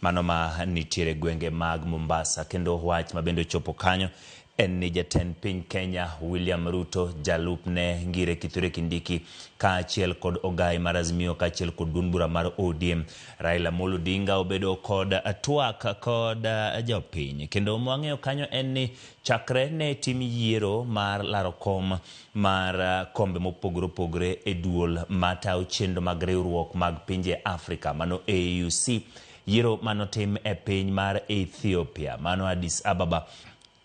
Mano ma nitiere gwenge mag Mombasa. Kendo wach ma bende ochopo kanyo en ni jatend piny Kenya William Ruto, jalupne Ngire Kithure Kindiki kaachiel kod ogai mar Azimio kaachiel kod duond bura mar ODM Raila Amolo Odinga obedo kod twak kod jopiny. Kendo mwang'eyo kanyo en ni chakre ne tim yiero mar laro kom mar kombe mopogore opogore e duol matayo chenro mag riwruok mag pinje Afrika mano AUC, yiero manotim e piny mar Ethiopia mano Addis Ababa.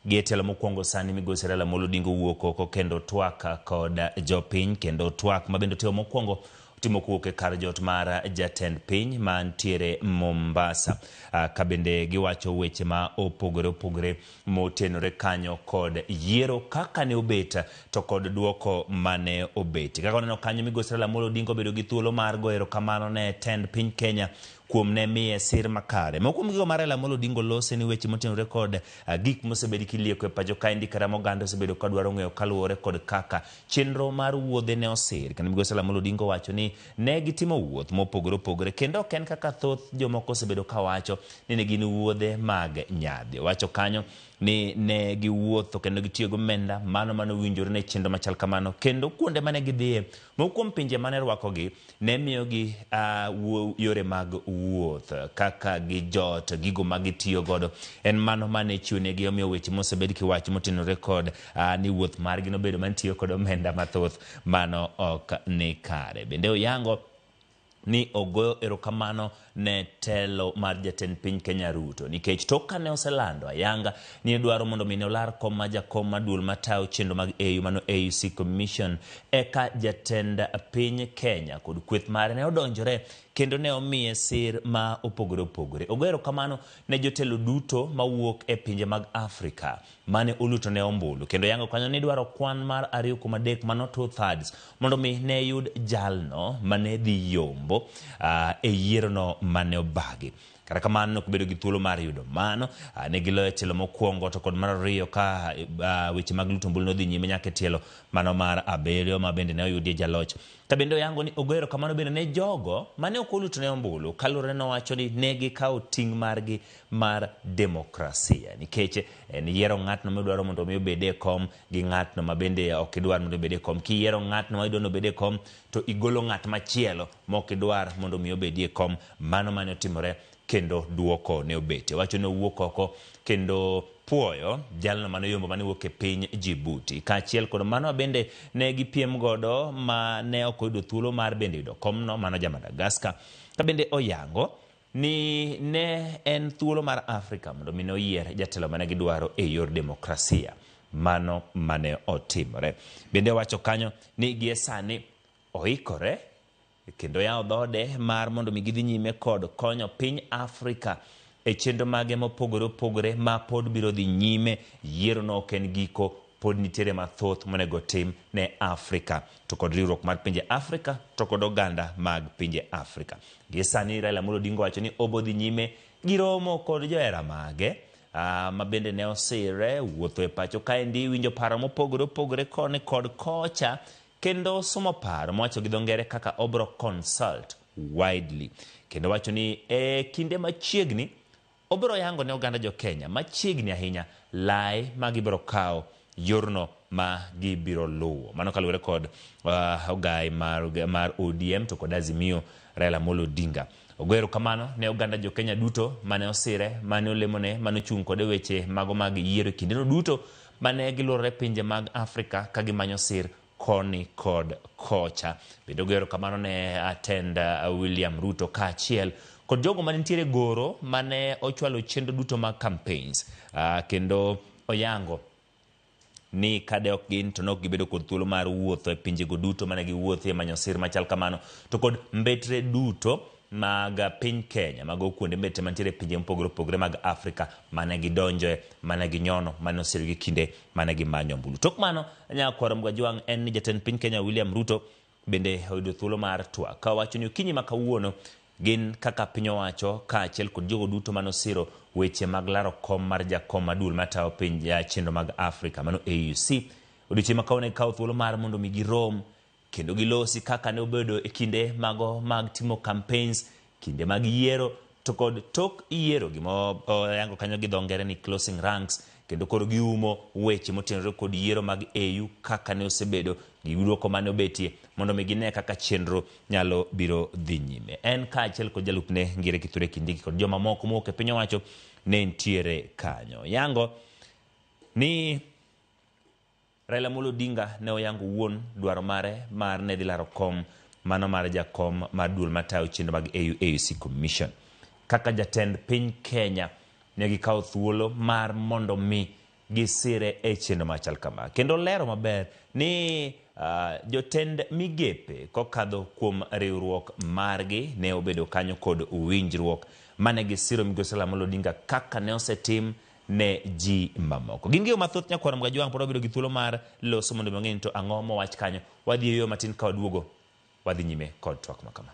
Gi e tielo mokwongo sani migosi Raila Amolo Odinga owuok oko kendo twak kod jopiny, kendo twak ma bende otimo mokwongo otimo kowuok e kar jot mar jatend piny mantiere Mombasa, ka bende giwacho weche ma opogore opogore motenore kanyo kod yiero kaka ne obet to kod duoko mane obet. Kaka waneno kanyo migosi Raila Amolo Odinga obedo gi thuolo mar goyo erokamano ne tend piny Kenya kuom ne miye sir makare. Moko kuom gigo ma Raila Amolo Odinga olose ni weche motenore kod gik mosebed kilieko e pacho kaendi kata ma oganda osebedo ka dwaro ng'eyo kaluwore kod kaka chenro mar wuodhe ne osir. Kendo migosi Raila Amolo Odinga owacho ni ne gitimo wuoth mopogore opogore kendo ok en kaka thoth jomoko osebedo ka wacho ni ne gin wuodhe mag nyadhi. Owacho kanyo ni ne giwuotho kendo gitiyo gi omenda mano mane owinjore ne chenro machal kamano kendo kuonde mane gidhiye moko kuom pinje mane rwakogi ne miyogi yore mag wuoth kaka gijot, gigo ma gitiyo godo en mano mane chiwonegi. Omiyo weche mosebed kiwacho motenore kod ni wuoth margi nobedo mantiyo kod omenda mathoth mano ok ni kare. Bende oyango ni ogoyo erokamano ne telo mar jatend piny Kenya Ruto nikech tok kane oselando ayanga ni odwaro mondo mi ne olar kom ma jakom mar duol matayo chenro mag AU mano AUC Commission, eka jatend piny Kenya kod kweth mare ne odonjore kendo ne omiye sir ma opogore opogore. Ogoyo erokamano ne jotelo duto mawuok e pinje mag Afrika mane oluto ne ombulu kendo yango kanyo ni idwaro kwan mar 2/3 mano 2/3 mondo mi ne yud jalno mane dhi yombo e yierono mane obagi. Kata kamano ne ok obedo gi thuolo mar yudo mano. Ne giloyo tielo mokwongo to kod mar ariyo ka weche mag luto ombulu nodhi nyime nyaka e tielo mano mar abiriyo ma bende ne oyudie jaloch. Ka bende oyango ni ogoyo erokamano bende ne jogo mane ok oluto ne ombulu kaluwore nowacho ni ne gikawo ting' margi mar demokrasia nikech en yiero ng'atno midwaro mondo mi obed e kom gi ng'atno ma bende ok idwar mondo obed e kom. Kiyiero ng'atno ma idwaro ni obed e kom to igolo ng'at machielo ma ok idwar mondo mi obedi e kom. Mano mane otimore kendo duoko ne obetie. Owacho ni owuok oko kendo puoyo jalno mane oyombo mane wuok e piny Djibouti. Kaachiel kod mano bende ne gipiem godo ma ne ok oyudo thuolo mar bende yudo komno mano ja Madagascar. Ka bende oyango ni ne en thuolo mar Afrika mondo mi ne oyier jatelo mane gidwaro e yor demokrasia. Mano mane otimore. Bende owacho kanyo ni gie sani oikore kendo yawo dhoode mar mondo mi gidhi nyime kod konyo piny Afrika e chenro mage mopogore opogore ma pod biro dhi nyime. Yiero no ok en giko, pod nitiere mathoth monego tim ne Afrika to kod riwruok mar pinje Afrika to kod oganda mag pinje Afrika. Gie sani Raila Amolo Odinga owacho ni obo dhi nyime gi romo kod johera mage ma bende ne osire wuotho e pacho kaendi winjo paro mopogore opogore koni kod kocha kendo somo paro mowacho gi dho ngere kaka obro consult widely kendo wacho ni e kinde machiegni obiro yango ne oganda jo Kenya machiegni ahinya lai ma gibiro kawo yorno ma gibiro luwo. Mano kaluwore kod ogai mar ODM to kod Azimio Raila Amolo Odinga. Ogoyo erokamano ne oganda jo Kenya duto mane osire, mane olemone, mane ochung' kode weche mago mag yiero e kindeno duto mane giluorore pinje mag Afrika ka gimanyo sir koni kod kocha. Bende ogoyo erokamano ne atend William Ruto kaachiel kod jogo mane nitiere goro mane ochwalo chenro duto mag campaigns kendo oyango ni kade ok gin to nok gibedo kod thuolo mar wuotho e pinjego duto mane giwuothie manyo sir machal kamano to kod mbetre duto mag piny Kenya mago kuonde mbetre mantiere e pinje mopogore opogore mag Afrika mane gidonjoe mane ginyono mane osirgi kinde mane gimanyo ombulu. Tok mano nyakwar Mgajwang' en ni jatend piny Kenya William Ruto bende oyudo thuolo mar twak ka owacho ni okinyi ma kawuono gin kaka piny owacho kaachiel kod jogo duto mane osiro weche mag laro kom mar jakom mar duol matayo piny chenro mag Afrika mano AUC. Odiochieng' ma kawuono gikawo thuolo mar mondo mi girom kendo gilosi kaka ne obedo e kinde mago mag timo campaigns, kinde mag yiero to kod tok yiero gima oyango kanyo gi dho ngere ni closing ranks, kendo koro giumo weche motenore kod yiero mag AU kaka ne osebedo gi duoko mane obetie mondo mi gine kaka chenro nyalo biro dhi nyime. En kaachiel kod jalupne Ngire Kithure Kindiki kod jomamoko mowuok e piny owacho ne nitiere kanyo. Yango ni Raila Amolo Odinga ne oyango wuon dwaro mare mar ne dhi laro kom mano mar jakom mar duol matayo chenro mag AU AUC Commission. Kaka jatend piny Kenya ne gikawo thuolo mar mondo mi gisire e chenro machal kama. Kendo lero maber ni jotend migepe kokadho kuom riwruok margi ne obedo kanyo kod winjruok mane gisiro migosi Raila Amolo Odinga kaka ne osetim ne ji mamoko. Gin gigo mathoth nyakwar Mgajwang' pod wabedo gi thuolo mar loso mondo mi wang'e ni to ang'o mowach kanyo. Wadhi e yo matin ka waduogo, wadhi nyime kod twak ma kama.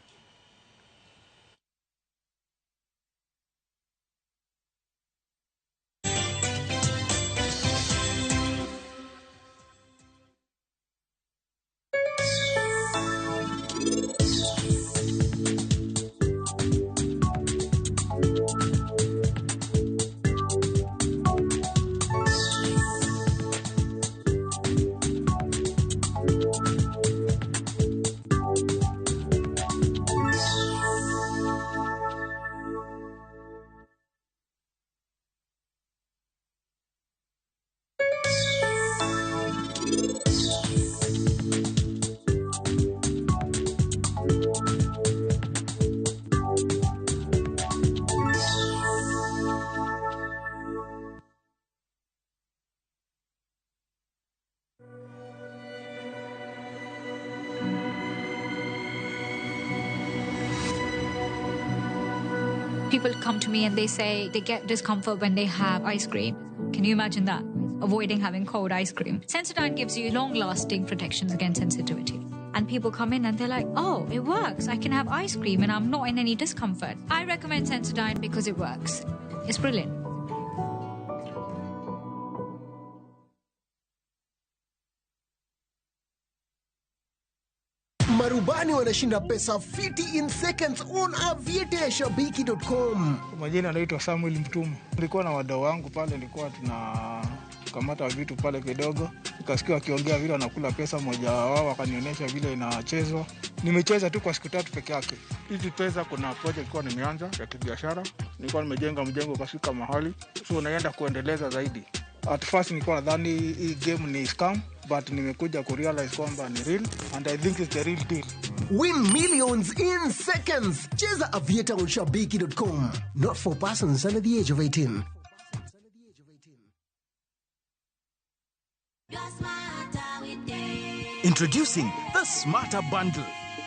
People come to me and they say they get discomfort when they have ice cream. Can you imagine that? Avoiding having cold ice cream. Sensodyne gives you long-lasting protections against sensitivity. And people come in and they're like, oh, it works. I can have ice cream and I'm not in any discomfort. I recommend Sensodyne because it works. It's brilliant. Marubani wanashinda pesa fiti in seconds on aviateashabiki.com. Majina anaitwa Samuel Mtuma. Nilikuwa na wadau wangu pale, nilikuwa tunakamata vitu pale kidogo, nikasikia wakiongea vile wanakula pesa. Mmoja wao akanionyesha vile inachezwa. Nimecheza tu kwa siku 3 peke yake. Hizi pesa, kuna project nilikuwa nimeanza ya kibiashara, nilikuwa nimejenga mjengo ukafika mahali, so naenda kuendeleza zaidi. At first nilikuwa nadhani hii game ni scam, but nimekuja kurealize kwamba ni real and I think it's the real deal. Win millions in seconds. Cheza Aviator on shabiki.com. Not for persons under the age of 18. Introducing the Smarter Bundle.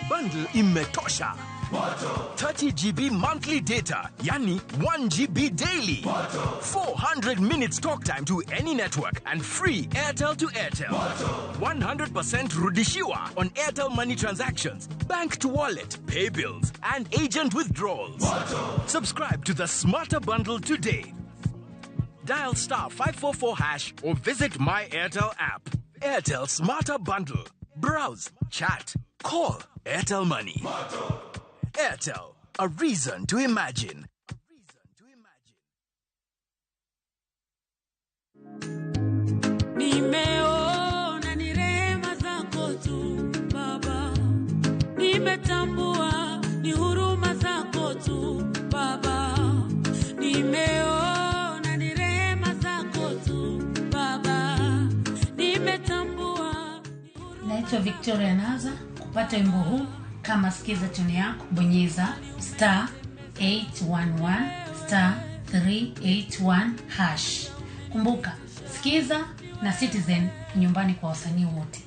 Bundle imetosha. 30 GB monthly data, yani 1 GB daily. 400 minutes talk time to any network and free Airtel to Airtel. 100% rudishiwa on Airtel money transactions, bank to wallet, pay bills, and agent withdrawals. Subscribe to the Smarter Bundle today. Dial star 544 hash or visit My Airtel app. Airtel Smarter Bundle. Browse, chat, call Airtel Money. Airtel, a reason to imagine. Nimeona ni rehema zako tu Baba, nimetambua ni huruma zako tu Baba, nimeona ni rehema zako tu Baba, nimetambua. Naitwa Victoria Naza. Kupata wimbo huu kama sikiza tune yako, bonyeza star 811 star 381 hash. Kumbuka, sikiza na Citizen nyumbani kwa wasanii wote.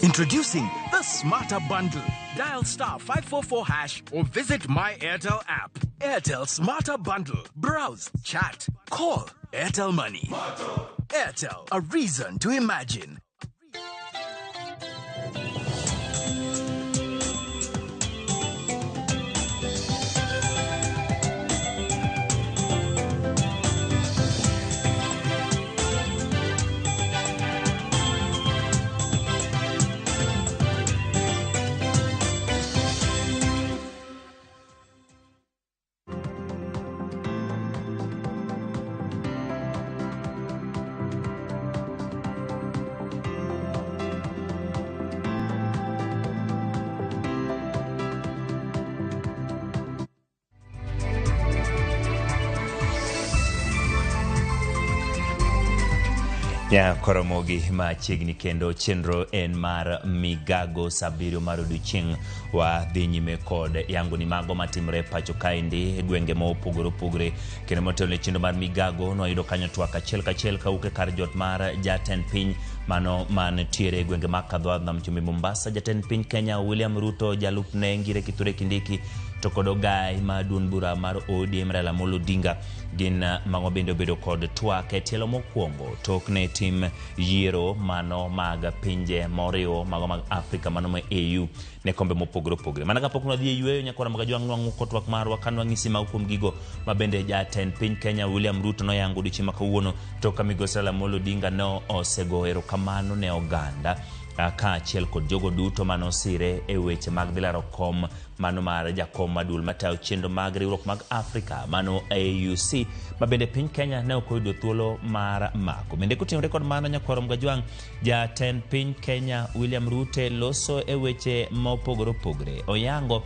Introducing the Smarter Bundle. Dial star 544 hash or visit My Airtel app. Airtel Smarter Bundle. Browse, chat, call Airtel Money. Airtel, a reason to imagine. Ya koromogi machiegni kendo chenro en mar migago sa abiriyo mar odiochieng' wadhi nyime kod yango ni mago matimore pacho kaendi e gwenge mopogore opogore kendo motelo ne chenro mar migago nwayudo kanyo twak achiel kachiel kawuok e kar jot mar jatend piny mano mantiere e gwenge mag Kadhoadh Nam Chumbi Mombasa jatend piny Kenya William Ruto jalupne Ngire Kithure Kindiki to kod ogai ma duond bura mar ODM Raila Amolo Odinga gin mago bende obedo kod twak e tielo mokwongo tok ne tim yiero mano mag pinje moriwo mago mag Afrika mano ma AU ne kombe mopogore opogore. Mana kapok nwadhi e yueyo nyakwara Magajwang' nwang'o ko twak marwa ka nwang'isi mago kuom gigo ma bende jatend piny Kenya William Ruto noyango odiochieng' ma kawuono tok ka migosi Raila Amolo Odinga ne osego erokamano ne oganda kaachiel kod jogo duto mane osire e weche mag dhi laro kom mano mar jakom maduol matayo chenro mag riwruok mag Afrika mano AUC ma bende piny Kenya ne ok oyudo thuolo mar mako. Bende kotimore kod mano nyakwaro Mgajwang' jatend piny Kenya William Ruto loso e weche mopogore opogore. Oyango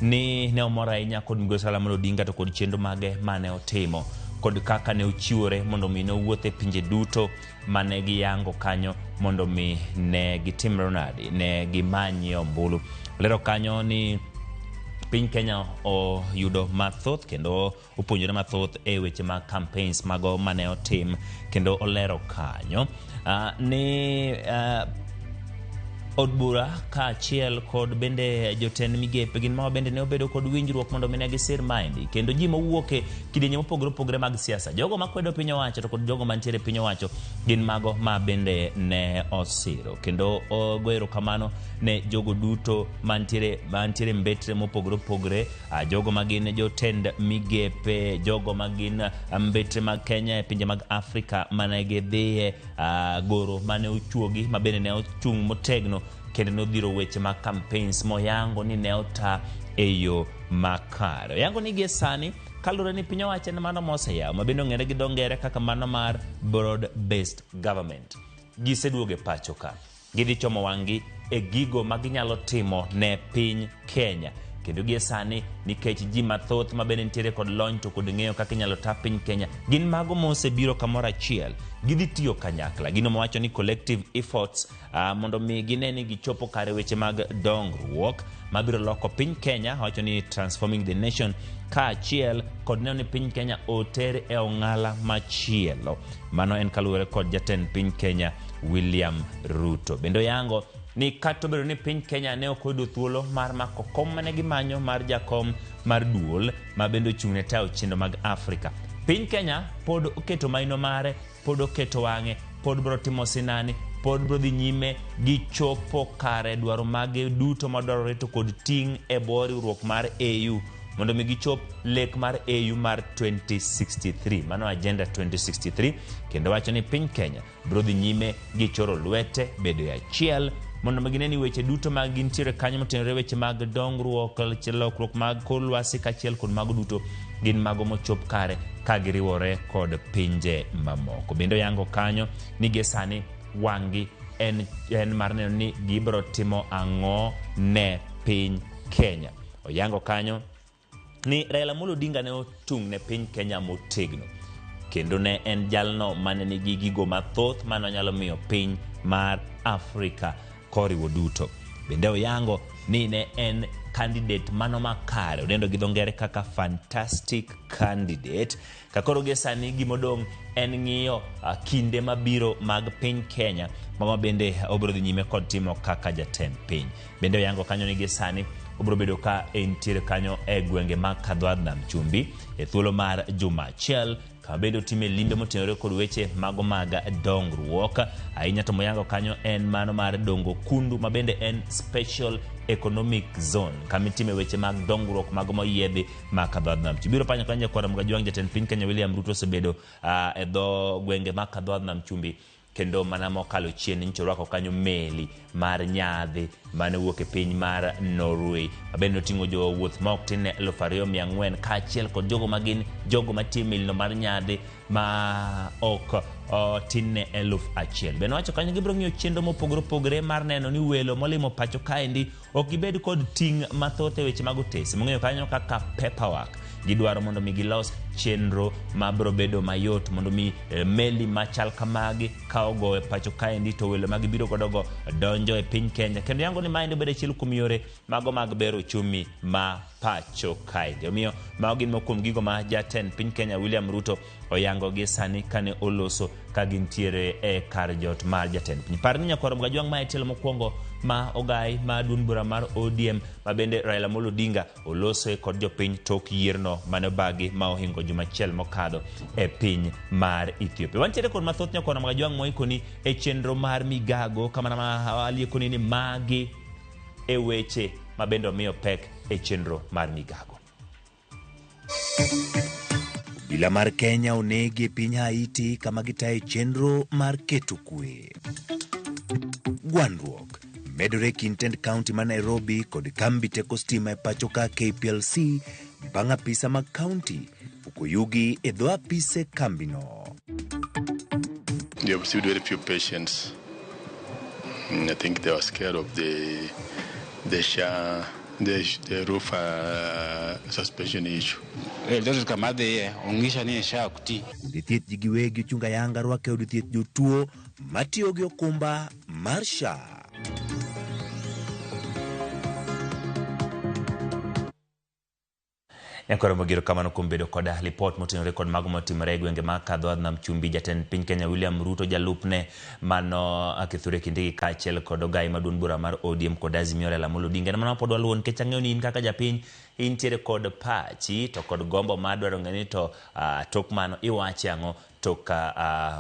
ni ne omor ahinya kod migosi Raila Amolo Odinga to kod chenro mage mane otimo kod kaka ne ochiwore mondo mi ne owuoth e pinje duto mane giyango kanyo mondo mi ne gitimre nadi ne gimanyie ombulu. Olero kanyo ni piny Kenya oyudo mathoth kendo opuonjore mathoth e weche mag campaigns mago mane otim kendo olero kanyo ni od bura kaachiel kod bende jotend migepe gin mago bende ne obedo kod winjruok mondo mi ne gisir maendi kendo ji mowuok e kidienje mopogore opogore mag siasa jogo makwedo piny owacho to kod jogo mantiere piny owacho gin mago ma bende ne osiro kendo ogo erokamano ne jogo duto mantiere mbetre mopogore opogore jogo ma gin jotend migepe jogo ma gin mbetre mag Kenya e pinje mag Afrika mane gidhiye goro mane ochuogi ma bende ne ochung' motegno kendo nodhiro weche mag campaigns moyango ni ne ota e yo makare. Oyango ni gie sani kaluwore ni piny owacho en mano moseyawo ma bende ong'ere gi dho ngere kaka mano mar broad based government. Giseduogo e pacho ka. Gidhi chomo wang'gi e gigo ma ginyalo timo ne piny Kenya. Kendo gie sani nikech ji mathoth ma bende nitiere kod lony to kod ng'eyo kaka inyalo ta piny Kenya gin mago mosebiro kamoro achiel gidhi tiyo kanyakla gino mawacho ni collective efforts mondo mi gine ni gichopo kare weche mag dongruok mabiro loko piny Kenya wacho ni transforming the nation kaachiel kod neno ni piny Kenya oter e ong'ala machielo. Mano en kaluwore kod jatend piny Kenya William Ruto. Bende oyango ni kata obedo ni piny Kenya ne ok oyudo thuolo mar mako kom mane gimanyo mar jakom mar duol ma bende ochung' ne tayo chenro mag Afrika. Piny Kenya pod oketo maino mare, pod oketo wang'e, pod biro timo sinani, pod biro dhi nyime gi chopo kare dwaro mage duto madwarore to kod ting' e bwo riwruok mar AU mondo mi gichop lek mar AU mar 2063 mano agenda 2063 kendo wacho ni piny Kenya biro dhi nyime gi choro lwete bedo e achiel mondo mi gine ni weche duto mag gintiere kanyo motenore weche mag dongruok lokruok mag kor lwasi kaachiel kod mago duto gin mago mochop kare ka giriwore kod pinje mamoko. Bende oyango kanyo ni gie sani wang'gi en mar neno ni gibiro timo ang'o ne piny Kenya. Oyango kanyo ni Raila Amolo Odinga ne ochung' ne piny Kenya motegno kendo ne en jalno mane nigi gigo mathoth mane onyalo miyo piny mar Afrika koriwo duto. Bende oyango ni ne en candidate mano makare odendo gi dho ngere kaka fantastic candidate ka koro gie sani gimodong' en ng'iyo kinde mabiro mag piny Kenya mago bende obiro dhi nyime kod timo kaka jatend piny. Bende oyango kanyo ni gie sani obiro bedo ka entiere kanyo e gwenge mag Kadhoadh Nam Chumbi e thuolo mar juma achiel kama bende otime limbe motenore kod weche mago mag dongruok ahinya to moyango kanyo en mano mar Dongo Kundu ma bende en special economic zone kama itime weche mag dongruok mago moyiedhi mag Kadhoadh Nam Chumbi. Biro panyo kanyo jakwara Mgajwang' jatend piny Kenya William Ruto osebedo e dho gwenge mag Kadhoadh Nam Chumbi kendo mana mokalo chien nyocha orwako kanyo meli mar nyadhi mane owuok e piny mar Norway mabende oting'o jowuoth ma ok tin ne 2400 kaachiel kod jogo magin jogo matiyo e melino mar nyadhi ma ok tin ne 1000. Bende owacho kanyo gibiro ng'iyo chenro mopogore opogore mar neno ni welo molimo pacho kaendi ok gibed kod ting' mathoth e weche mag otese mong'eyo kanyo kaka paperwork. Gidwaro mondo mi gilos chenro mabiro bedo mayot mondo mi meli machal kamagi ka ogo e pacho kaendi to welo magibiro godogo donjo e piny Kenya kendo yango ni maendi obedo achiel kuom yore mago mag bero uchumi ma pacho kaendi. Omiyo mago gin moko kuom gigo ma jatend piny Kenya William Ruto oyango gi sani kane oloso ka gintiere e kar jot mar jatend piny. Par ni nyakwar Mgajwang' ma e tielo mokwongo ma ogai ma duond bura mar ODM ma bende Raila Amolo Odinga olosoe kod jopiny tok yierno mane obagi ma ohingo juma achiel mokadho e piny mar Ethiopia. Wantiere kod mathoth nyakwar Mgajwang' moikoni e chenro mar migago kamana ma aliekoni ni magi e weche ma bende omiyo pek e chenro mar migago. Obila mar Kenya onegi e piny Haiti kama gitaye chenro mar keto kwe. Gwandruok medore e kind tend kaunti ma Nairobi kod kambi teko stima e pacho ka KPLC bang' apisa mag kaunti puko yugi e dho apise kambino. You have received very few patients. I think they were scared of the roof suspension issue. Udi thieth ji giwegi ochungo ayanga rwako e od thieth jotuo matiyo gi okumba mar SHA. Nyakwar Mogiro kamano kuom bedo koda lipot motenore kod mago motimore e gwenge mag Kadho Nam Chumbi. Jatend piny Kenya William Ruto jalupne mano Kithure Kindiki kaachiel kod ogai maduong' bura mar ODM kod Azimio Raila Amolo Odinga. En mana pod waluwo nikech ang'eyo ni in kaka japiny intiere kod pachi to kod gombo mar dwaro ng'eyo ni to tok mano iwache ang'o tok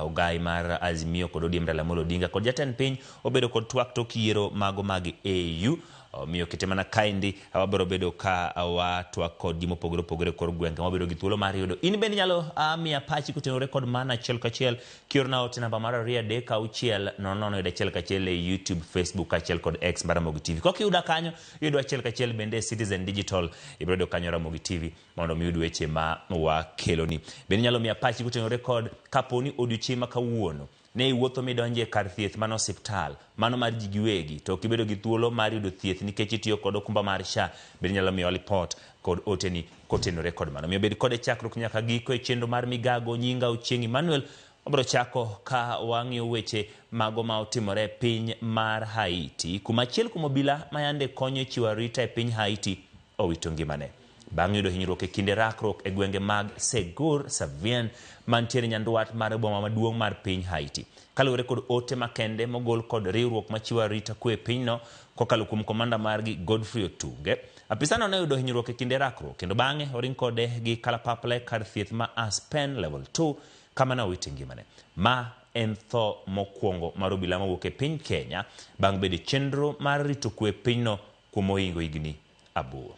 ogai mar Azimio kod ODM Raila Amolo Odinga kod jatend piny obedo kod twak tok yiero mago mag AU. Omiyo kete mana kaendi wabiro bedo ka watwak kod ji mopogore opogore kor gwenge wabedo gi thuolo mar yudo. In bende inyalo miya pachi kotenore kod mana achiel kachiel kiorna ote namba mar 2 3 6 0 0 1 1 e YouTube, Facebook kaachiel kod X mar Ramogi TV. Kokiyuda kanyo iyudo achiel kachiel bende e Citizen Digital ibiro yudo kanyo Ramogi TV mondo mi uyud weche ma wakeloni. Bende inyalo miya pachi kotenore kod kaponi odiochieng' ma kawuono ne iwuotho midonje e kar thieth mano osiptal mano mar ji giwegi to ok ibedo gi thuolo mar yudo thieth nikech itiyo kod okumba mar SHA, bende inyalo miyowa lipot kod oteni kotenore kod mano. Omiyo bed kode chakruok nyaka giko e chenro mar migago. Nyinga Ochieng' Emmanuel. Wabiro chako ka wang'iyo weche mago ma otimore e piny mar Haiti, kuma achiel kuom obila ma yande konyo e chiwo arita e piny Haiti owito ngimane bang' yudo hinyruok e kinde rakruok e gwenge mag Segur Savien mantiere nyandwat mar boma maduong' mar piny Haiti. Kaluwore kod ote makende mogol kod riwruok machiwo arita kwe e pinyno kokalo kuom komanda margi Godfrey Otunge, apisano ne oyudo hinyruok e kinde rakruok kendo bang'e oring kode gi kalapapla e kar thieth ma Aspen Level 2 kama ne owito ngimane. Ma en tho mokwongo mar obila mawuok e piny Kenya bang' bedo e chenro mar rito kwe e pinyno kuom ohingo higni 8.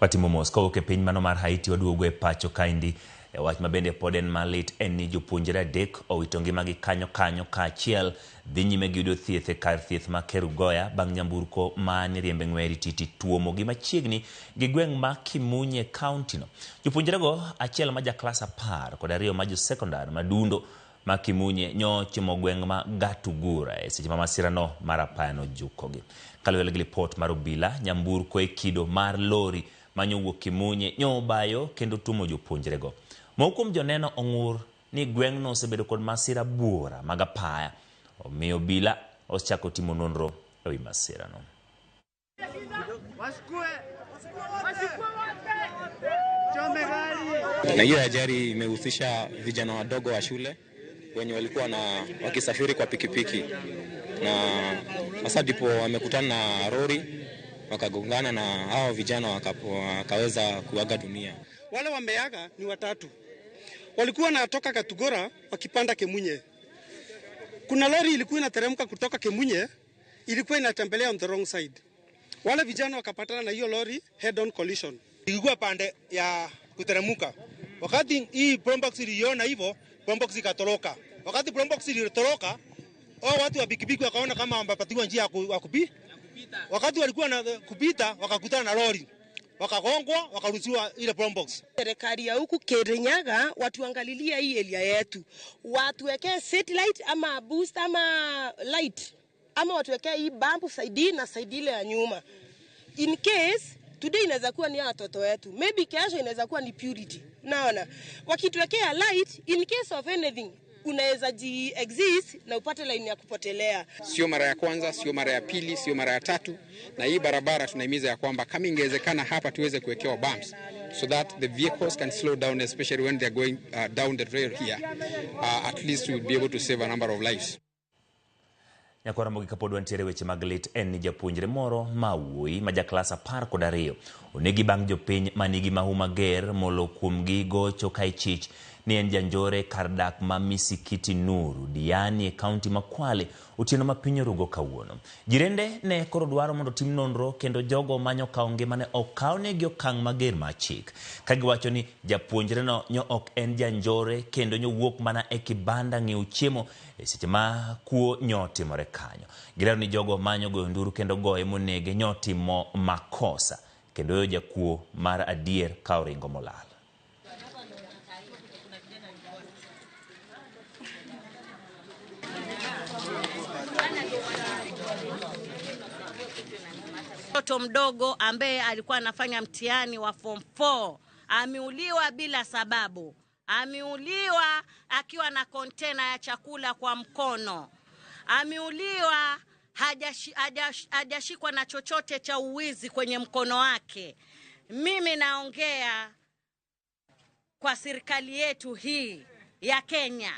Watimo mos kowuok e piny mano mar Haiti waduogo e pacho kaendi. E wach ma bende pod en malit en ni jopuonjre 3 owito ngimagi kanyo kanyo kaachiel dhi nyime gi yudo thieth e kar thieth ma Kerugoya bang' nyamburko ma niriembe ng'weri titi tuomogi machiegni gi gweng' ma Kimunye kaunti no. Jopuonjrego achiel ma ja klas 10 kod 2 ma jo sekondar madundo ma Kimunye nyochimo gweng' ma Gatugura e seche ma masirano mar apaya nojukogi. Kaluwore gi lipot mar obila, nyamburko e kido mar lori manyowuok Kimunye nyobayo kendo tuomo jopuonjrego. Moko kuom joneno ong'ur ni gweng'no osebedo kod masira buora mag apaya, omiyo obila osechako timo nonro ewi masirano. Na hiyo ajali imehusisha vijana wadogo wa shule wenye walikuwa na wakisafiri kwa pikipiki, na sasa ndipo wamekutana na lori wakagongana na hao vijana wakaweza kuaga dunia. Wale wameaga ni watatu, walikuwa wanatoka Katugora wakipanda Kemunye. Kuna lori ilikuwa inateremka kutoka Kemunye, ilikuwa inatembelea on the wrong side. Wale vijana wakapatana na hiyo lori head on collision. Ilikuwa pande ya kuteremuka. Wakati hii Probox iliona hivyo, Probox ikatoroka. Wakati Probox ilitoroka, hao watu wa pikipiki wakaona kama wamepatiwa njia ya kupita. Wakati walikuwa na kupita, wakakutana na lori. Wakagongwa, wakaruhusiwa ile Probox. Serikali ya huku Kirinyaga watuangalilia hii area yetu. Watuwekee city light ama boost ama light. Ama watuwekee hii bump side na side ile ya nyuma. In case today inaweza kuwa ni watoto wetu, maybe kesho inaweza kuwa ni Purity. Unaona? Wakituwekea light in case of anything unaweza ji-exist na upate line ya kupotelea. Sio mara ya kwanza, sio mara ya pili, sio mara ya tatu. Na hii barabara tunahimiza ya kwamba kama ingewezekana hapa tuweze kuwekewa bumps so that the vehicles can slow down, especially when they are going down the trail here. At least we'll be able to save a number of lives. Nyakwar Ramogi kapod wantiere weche mag lit en ni japuonjre moro ma wuoyi ma jaklas 12 onegi bang' jopiny manigi mahu mager molo kuomgi gocho ka ichich ni en janjore kar dak ma Misikiti Nuru Diani e kaunti ma Kwale otieno ma piny orugo kawuono. Jirende ne koro dwaro mondo tim nonro kendo jogo manyo kawo ngimane okawnegi okang' mager mar chik ka giwacho ni japuonjreno nyo ok en janjore kendo nyowuok mana e kibanda ng'iewo chiemo e seche ma kuo nyo timore kanyo. Gilero ni jogo manyo goyo nduru kendo goye monege nyo timo makosa kendo yo jakuo mar adier ka oringo molal. Mtoto mdogo ambaye alikuwa anafanya mtihani wa form 4 ameuliwa bila sababu. Ameuliwa akiwa na kontena ya chakula kwa mkono. Ameuliwa hajashikwa na chochote cha uwizi kwenye mkono wake. Mimi naongea kwa serikali yetu hii ya Kenya.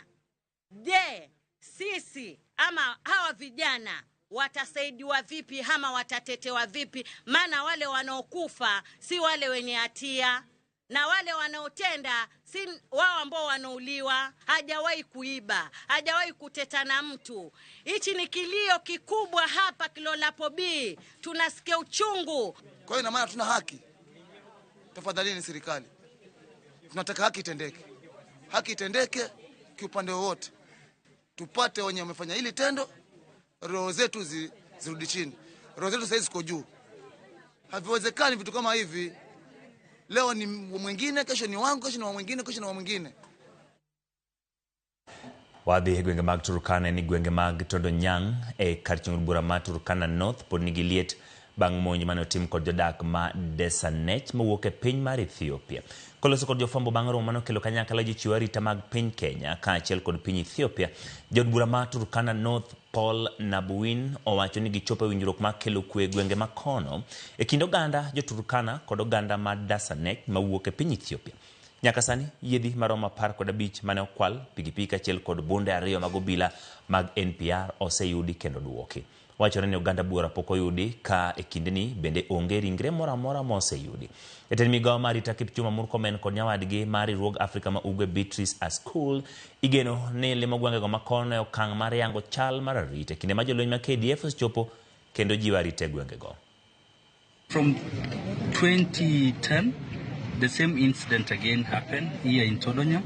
Je, sisi ama hawa vijana watasaidiwa vipi ama watatetewa vipi? Maana wale wanaokufa si wale wenye hatia, na wale wanaotenda si wao ambao wanauliwa. Hajawahi kuiba, hajawahi kuteta na mtu. Hichi ni kilio kikubwa hapa Kilolapo B. Tunasikia uchungu. Kwa hiyo ina maana tuna haki. Tafadhalini serikali, tunataka haki itendeke. Haki itendeke kiupande wote. Tupate wenye wamefanya hili tendo, roho zetu zirudi chini. Roho zetu sasa ziko juu. Haviwezekani vitu kama hivi. Leo ni mwingine, kesho ni wangu, kesho ni wa mwingine, kesho ni wa mwingine. Wadhi e gwenge mag Turkana ni gwenge mag Todonyang e kar chung' bura ma Turkana North pod nigi liet bang' monj mane otim kod jodak ma Desanech mowuok e piny mar Ethiopia. Koloso kod jofwambo bang' romo mane okelo kanyakla jochiw arita mag piny Kenya kaachiel kod piny Ethiopia, jaod bura ma Turkana North Paul Nabuin owacho ni gichopo e winjruok mar kelo kwe e gwenge ma kono e kind oganda jo Turkana kod oganda ma Dasanech mawuok e piny Ethiopia. Nyaka sani yiedhi maromo 15 mane okwal, pikipiki kaachiel kod bunde 2 mag obila mag NPR oseyudi kendo duoki. Wachore ni oganda buora pok oyudi ka e kindeni bende onge ringre moro amora moseyudi. Jatend migawo mar arita Kipchumba Murkomen kod nyawadgi mar riwruog Afrika ma Ugwe Beatrice Askul igeno ni limo gwengego makono e okang' mar yango chal mar arita e kinde ma jolweny mag KDF osechopo kendo jiwo arita e gwengego. From 2010, the same incident again happened here in Todonyang,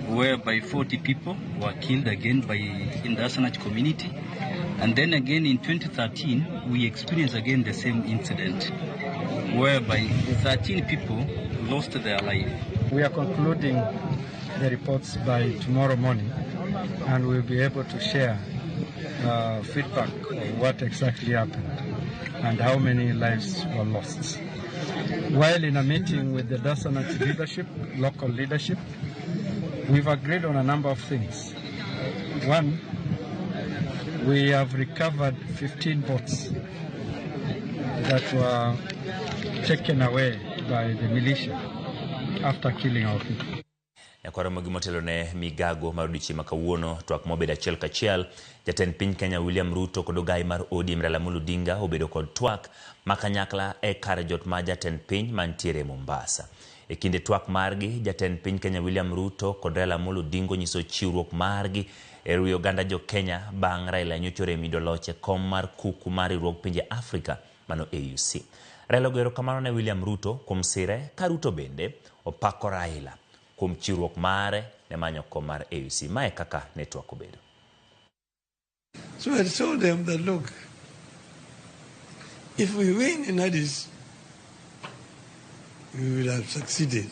whereby 40 people were killed again in the Asanach community. And then again in 2013, we experienced again the same incident, whereby 13 people lost their life. We are concluding the reports by tomorrow morning, and we'll be able to share feedback of what exactly happened and how many lives were lost. While in a meeting with the Dasanach leadership, local leadership, we've agreed on a number of things. One, we have recovered 15 boats that were taken away by the militia after killing our people. Nyakwar Ramogi motelo ne migago mar odiechieng' ma kawuono, twak mobedo achiel kachiel, jatend piny Kenya William Ruto kod ogai mar ODM Raila Amolo Odinga obedo kod twak ma kanyakla e kar jot ma jatend piny mantiere Mombasa. E kinde twak margi, jatend piny Kenya William Ruto kod Raila Amolo Odinga onyiso chiwruok margi e riwo oganda jo Kenya bang' Raila nyocha orem yudo loch e kom mar kuku mar riwruog pinje Afrika mano AUC. Raila ogoyo erokamano ne William Ruto kuom sire ka Ruto bende opako Raila kuom chiwruok mare ne manyo kom mar AUC. Mae kaka ne twak obedo. So I told them that, look, if we win in Addis, we will have succeeded.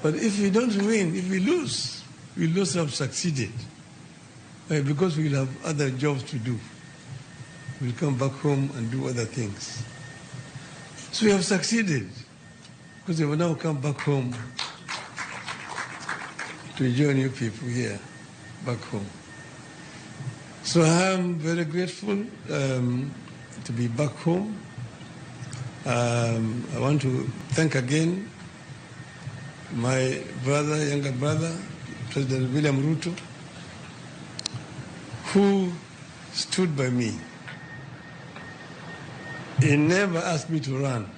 But if we don't win, if we lose, we will also have succeeded. Because we will have other jobs to do. We'll come back home and do other things. So we have succeeded, because we will now come back home to join you people here, back home. So I am very grateful to be back home. I want to thank again my brother, younger brother, President William Ruto, who stood by me. He never asked me to run.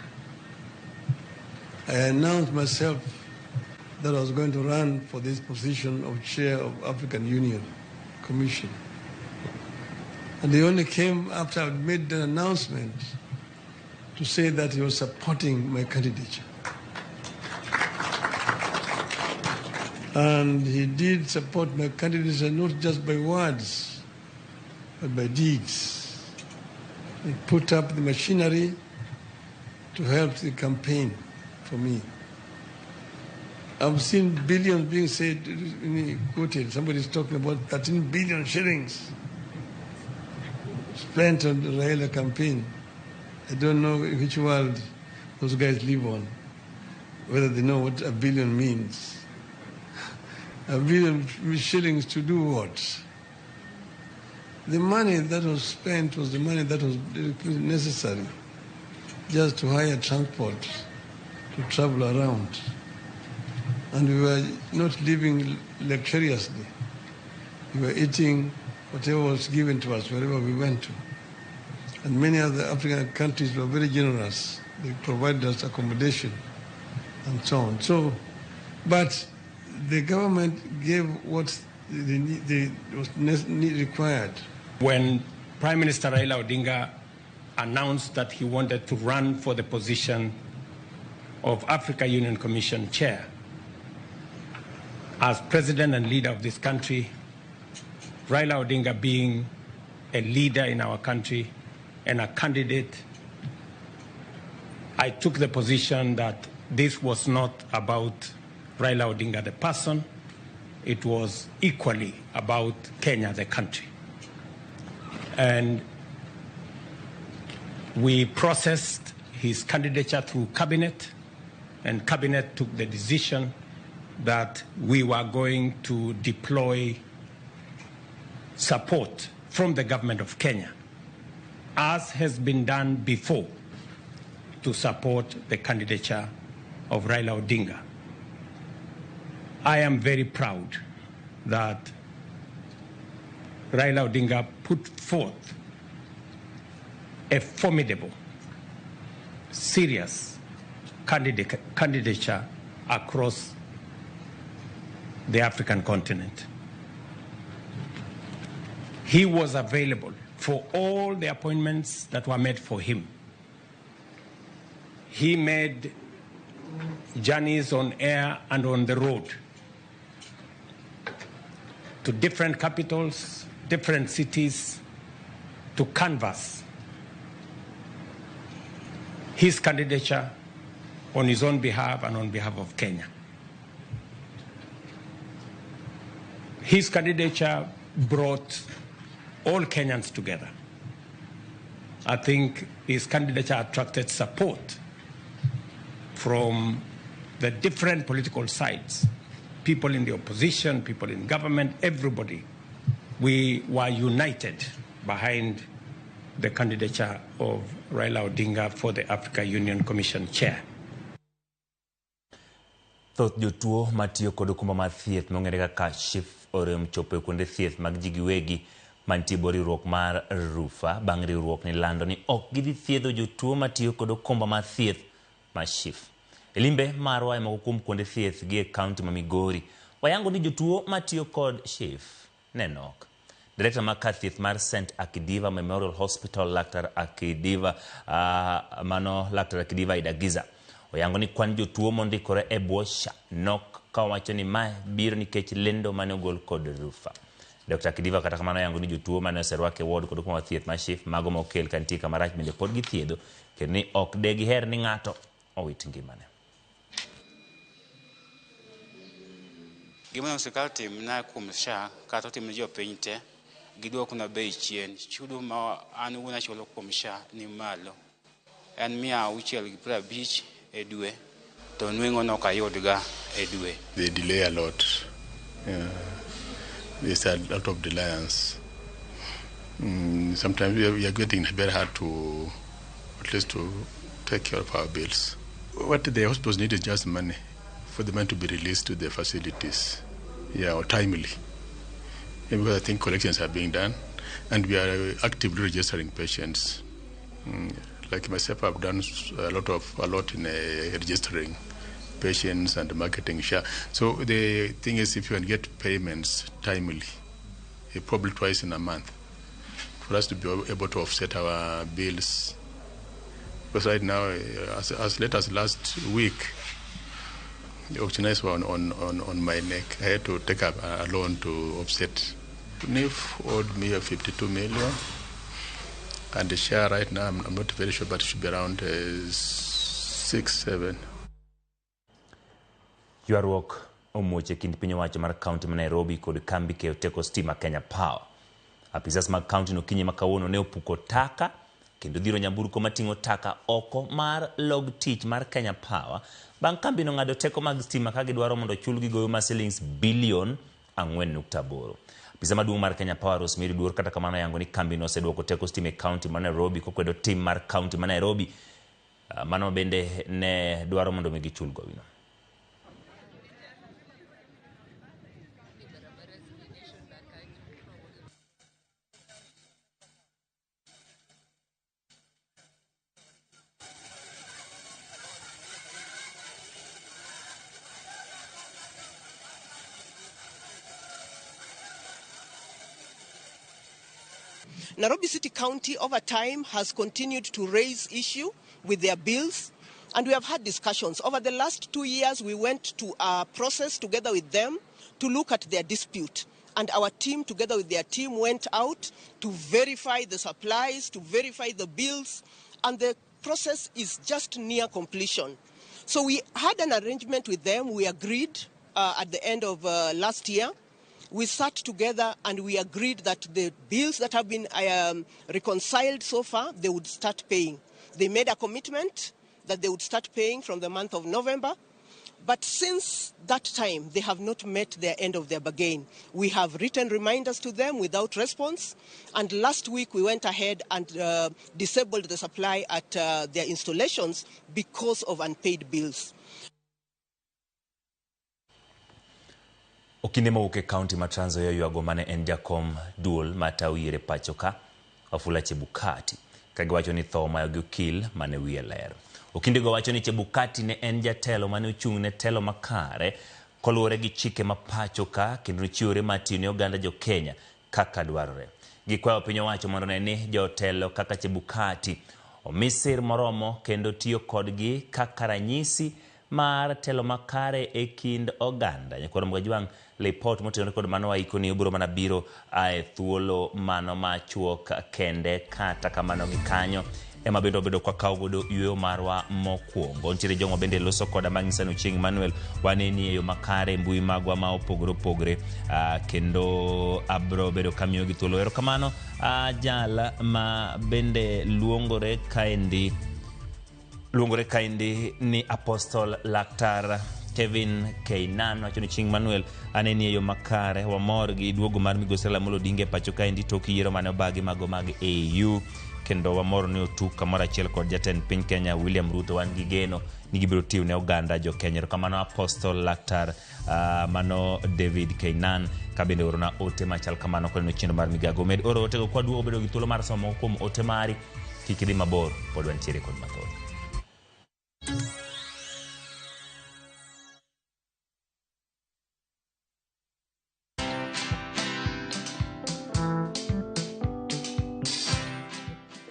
I announced myself that I was going to run for this position of chair of African Union Commission. And he only came after I made the announcement to say that he was supporting my candidature. And he did support my candidature not just by words, but by deeds. He put up the machinery to help the campaign for me. I've seen billions being said, quoted. Somebody's talking about 13 billion shillings spent on the Raila campaign. I don't know which world those guys live on, whether they know what a billion means. A billion shillings to do what? The money that was spent was the money that was necessary just to hire transport to travel around. And we were not living luxuriously. We were eating whatever was given to us wherever we went to. And many other African countries were very generous. They provided us accommodation and so on. So, but the government gave what was required. When Prime Minister Raila Odinga announced that he wanted to run for the position of Africa Union Commission chair, as president and leader of this country, Raila Odinga being a leader in our country and a candidate, I took the position that this was not about Raila Odinga the person, it was equally about Kenya the country. And we processed his candidature through cabinet, and cabinet took the decision that we were going to deploy support from the government of Kenya, as has been done before, to support the candidature of Raila Odinga. I am very proud that Raila Odinga put forth a formidable, serious candidature across the African continent. He was available for all the appointments that were made for him. He made journeys on air and on the road to different capitals, different cities, to canvass his candidature on his own behalf and on behalf of Kenya. His candidature brought all Kenyans together. I think his candidature attracted support from the different political sides, people in the opposition, people in government, everybody. We were united behind the candidature of Raila Odinga for the Africa Union Commission chair. Thoth jotuo matiyo kod okumba mar thieth mong'ere kaka SHIF orem chopo e kuonde thieth mag ji giwegi mantie bwo riwruok mar RUPHA bang' riwruok ni lando ni ok gidhi thiedho jotuo matiyo kod okumba mar thieth mar SHIF. E limbe marwa e moko kuom kuonde thieth gi e kaunti ma Migori, wayango ni jotuo matiyo kod SHIF ne nok. Direkta mar kar thieth mar St Akidiva Memorial Hospital, Laktar Akidiva, mano Laktar Akidiva Idagiza, oyango ni kwan jotuo mondikore e bwo SHA nok, ka owacho ni mae biro nikech lendo mane ogol kod rufa. Dr. Akidiva kata kamano oyango ni jotuo mane oserwak e ward kod kuma thieth mar SHIF, mago ma okel ka nitie kama rach bende pod githiedho, kendo ni ok de giher ni ng'ato owit ngimane. Gima sirkal timna kuom SHA kata otimne jopiny te, giduokna bei chien. Chudo ma an owuon achulo kuom SHA ni malo. En 650 e dwe, to nweng'o no ok ayudga e dwe. They delay a lot. Yeah. There's a lot of delayance. Sometimes we are getting very hard to, at least to take care of our bills. What the hospitals need is just money for the money to be released to the facilities, yeah, or timely. Yeah, because I think collections are being done, and we are actively registering patients. Like myself, I've done a lot in registering patients and marketing share. So the thing is, if you can get payments timely, probably twice in a month, for us to be able to offset our bills. Because right now, as late as last week, the auctioneers were on my neck. I had to take up a loan to offset. NIF owed me 52 million, and the share right now, I'm not very sure, but it should be around 6, 7. Ywaruok omuoch e kind piny owacho mar kaunti ma Nairobi kod kambi keyo teko stima Kenya Power. Apisas mag kaunti no kinyi ma kawuono ne opuko taka kendo dhiro nyamburko mating'o taka oko mar log tich mar Kenya Power bang' kambi no ng'ado teko mag stima ka gidwaro mondo chulgi gowi mar silings bilion 4.8. Apisa maduong' mar Kenya Power Rosemary Duor kata kamano yango ni kambi no oseduoko teko stima e kaunti ma Nairobi kokwedo tim mar kaunti ma Nairobi. Mano bende ne dwaro mondo mi gichul gowino. Nairobi City County over time has continued to raise issue with their bills, and we have had discussions. Over the last 2 years, we went to a process together with them to look at their dispute. And our team, together with their team, went out to verify the supplies, to verify the bills, and the process is just near completion. So we had an arrangement with them. We agreed at the end of last year. We sat together and we agreed that the bills that have been reconciled so far, they would start paying. They made a commitment that they would start paying from the month of November. But since that time, they have not met their end of their bargain. We have written reminders to them without response. And last week, we went ahead and disabled the supply at their installations because of unpaid bills. Okinde mowuok e kaunti ma Trans Nzoia ywago mane en jakom duol matayo yiero e pacho ka, Wafula Chebukati, ka giwacho ni tho omayo gi okil mane wiye ler. Okindego wacho ni Chebukati ne en jatelo mane ochung' ne telo makare koluwore gi chike ma pacho ka kendo nochiwore mar tiyo ne oganda jo Kenya kaka dwarore. Gikwayo piny owacho mondo one ni jotelo kaka Chebukati omi sir moromo kendo tiyo kodgi kaka ranyisi mar telo makare e kind oganda. Nyakwar Mgajwang' lipot motenore kod mano waiko ni obiro mana biro e thuolo mano machuok kende, kata kamano gi kanyo ema bende obedo kwa kawo godo yueyo marwa mokwongo. Nitiere jogo bende loso koda mang'isa ni Ochieng' Emmanuel waneni e yo makare mbui magwa ma opogore opogore, kendo abro bedo kamiyo gi thuolo. Erokamano jal ma bende luongore kaendi ni Apostle Laktar Kevin Keinan wacho ni Chieng' Manuel aneni e yo makare, wamor gi duogo mar migosi Raila Amolo Odinga e pacho kaendi tok yiero mane obagi mago mag AU, kendo wamor ni otuk kamoro achiel kod jatend piny Kenya William Ruto. Wan gi geno ni gibiro tiyo ne oganda jo Kenya. Erokamano Apostle Laktar mano David Keinan ka bende orona ote machal kamano koneno chenro mar migago. Med oro otego kwa duogo bedo gi thuolo mar somo moko kuom ote mari. Kik idhi mabor, pod wantiere kod mathoth.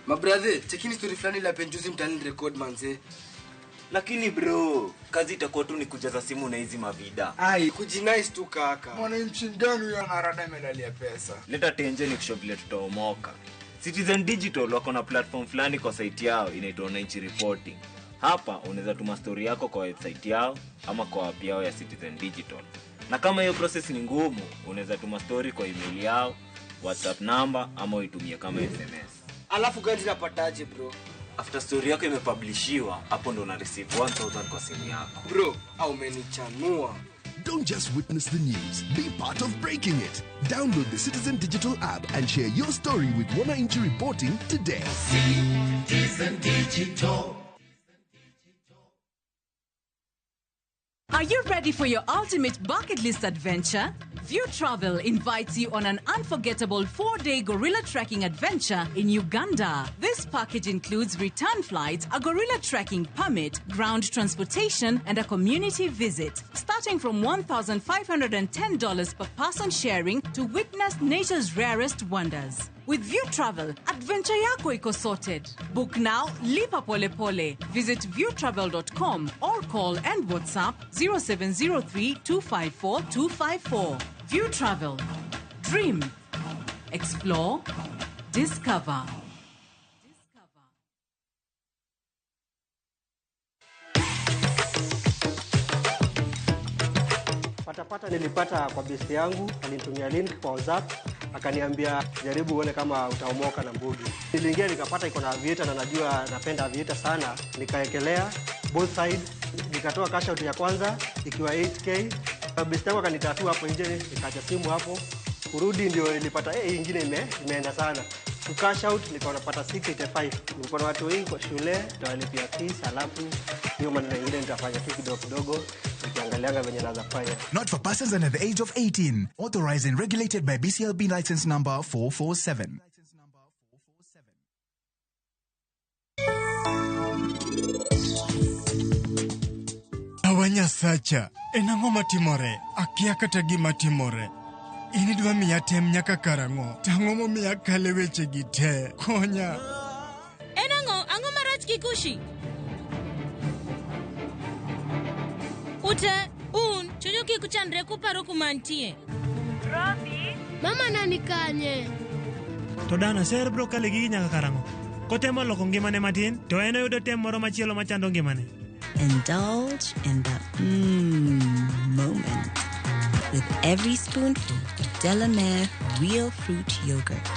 Mabrathe, chekini story fulani la penjuzi mtaani record manze. Lakini bro, kazi itakuwa tu ni kujaza simu na hizi mavida. Ai, kujinice tu kaka. Mwananchi gani huyo anarada medali ya pesa? Leta tenje ni kushow vile tutaomoka. Citizen Digital wako na platform fulani kwa site yao inaitwa Wananchi Reporting. Hapa unaweza tuma story yako kwa website yao ama kwa app yao ya Citizen Digital. Na kama hiyo process ni ngumu, unaweza tuma story kwa email yao, WhatsApp number ama uitumie kama SMS. Alafu gani napataje bro? After story yako imepublishiwa, hapo ndo una receive 1000 kwa simu yako. Bro, au umenichanua. Don't just witness the news, be part of breaking it. Download the Citizen Digital app and share your story with Wananchi Reporting today. Citizen Digital. Are you ready for your ultimate bucket list adventure? View Travel invites you on an unforgettable 4-day gorilla trekking adventure in Uganda. This package includes return flights, a gorilla trekking permit, ground transportation, and a community visit. Starting from $1,510 per person sharing to witness nature's rarest wonders. With View Travel, adventure yako iko sorted. Book now, lipa pole pole. Visit viewtravel.com or call and WhatsApp 0703 254 254. View Travel. Dream. Explore. Discover. Patapata nilipata kwa besti yangu, alinitumia link kwa WhatsApp, akaniambia jaribu uone kama utaomoka na mbugi. Niliingia nikapata iko na aviator na najua napenda aviator sana, nikaekelea both side, nikatoa cash out ya kwanza ikiwa 8k. Besti yangu akanitatua hapo nje, nikaacha simu hapo. Kurudi ndio nilipata hii ingine imeenda sana. Ku cash out nikaona napata 685. Nilikuwa na watu wengi kwa shule, nitawalipia fees, alafu hiyo maneno mengine nitafanya tu kidogo kidogo nikiangalianga venye naweza fanya. Not for persons under the age of 18. Authorized and regulated by BCLB license number 447. Awanyasacha, en ang'o matimore? Akia kata gima timore. In idwa miya tem nyaka karang'o? To ang'o momiyo akale wechegi te? Konya. En ang'o? Ang'o marach gi Kushi? Ute, un, chunyu kik chandre kuparo kuma antie. Robi? Mama nani kanye? To dana ser bro kale gigi nyaka karang'o? Kotemo loko ngimane matin, to en oyudo tem moro machielo machando ngimane. Indulge in that moment with every spoonful of Delamere Real Fruit Yogurt.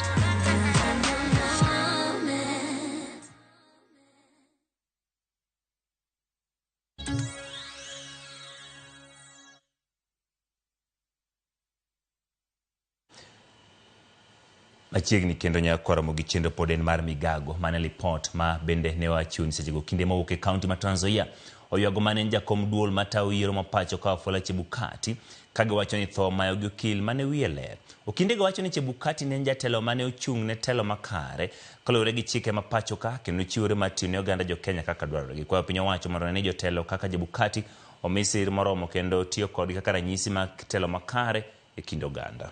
Machiegni kendo nyakoromo gi chenro pod en mar migago mane lipot ma bende ne wachiwo sechego kinde mowuok e kaunti ma Trans Nzoia oywago mane en jakom duol matayo yiero ma pacho ka Wafula Chebukati kagiwacho ni tho mayo gi okil mane wiye ler. Okindego wacho ni Chebukati ne en jatelo mane ochung' ne telo makare kaluwore gi chike ma pacho ka kendo chiwore mar tiyo ne oganda jo-Kenya kaka dwarore. Gikwayo piny owacho mondo one ni jotelo kaka Chebukati omi sir moromo kendo tiyo kodgi kaka ranyisi mag telo makare e kind oganda.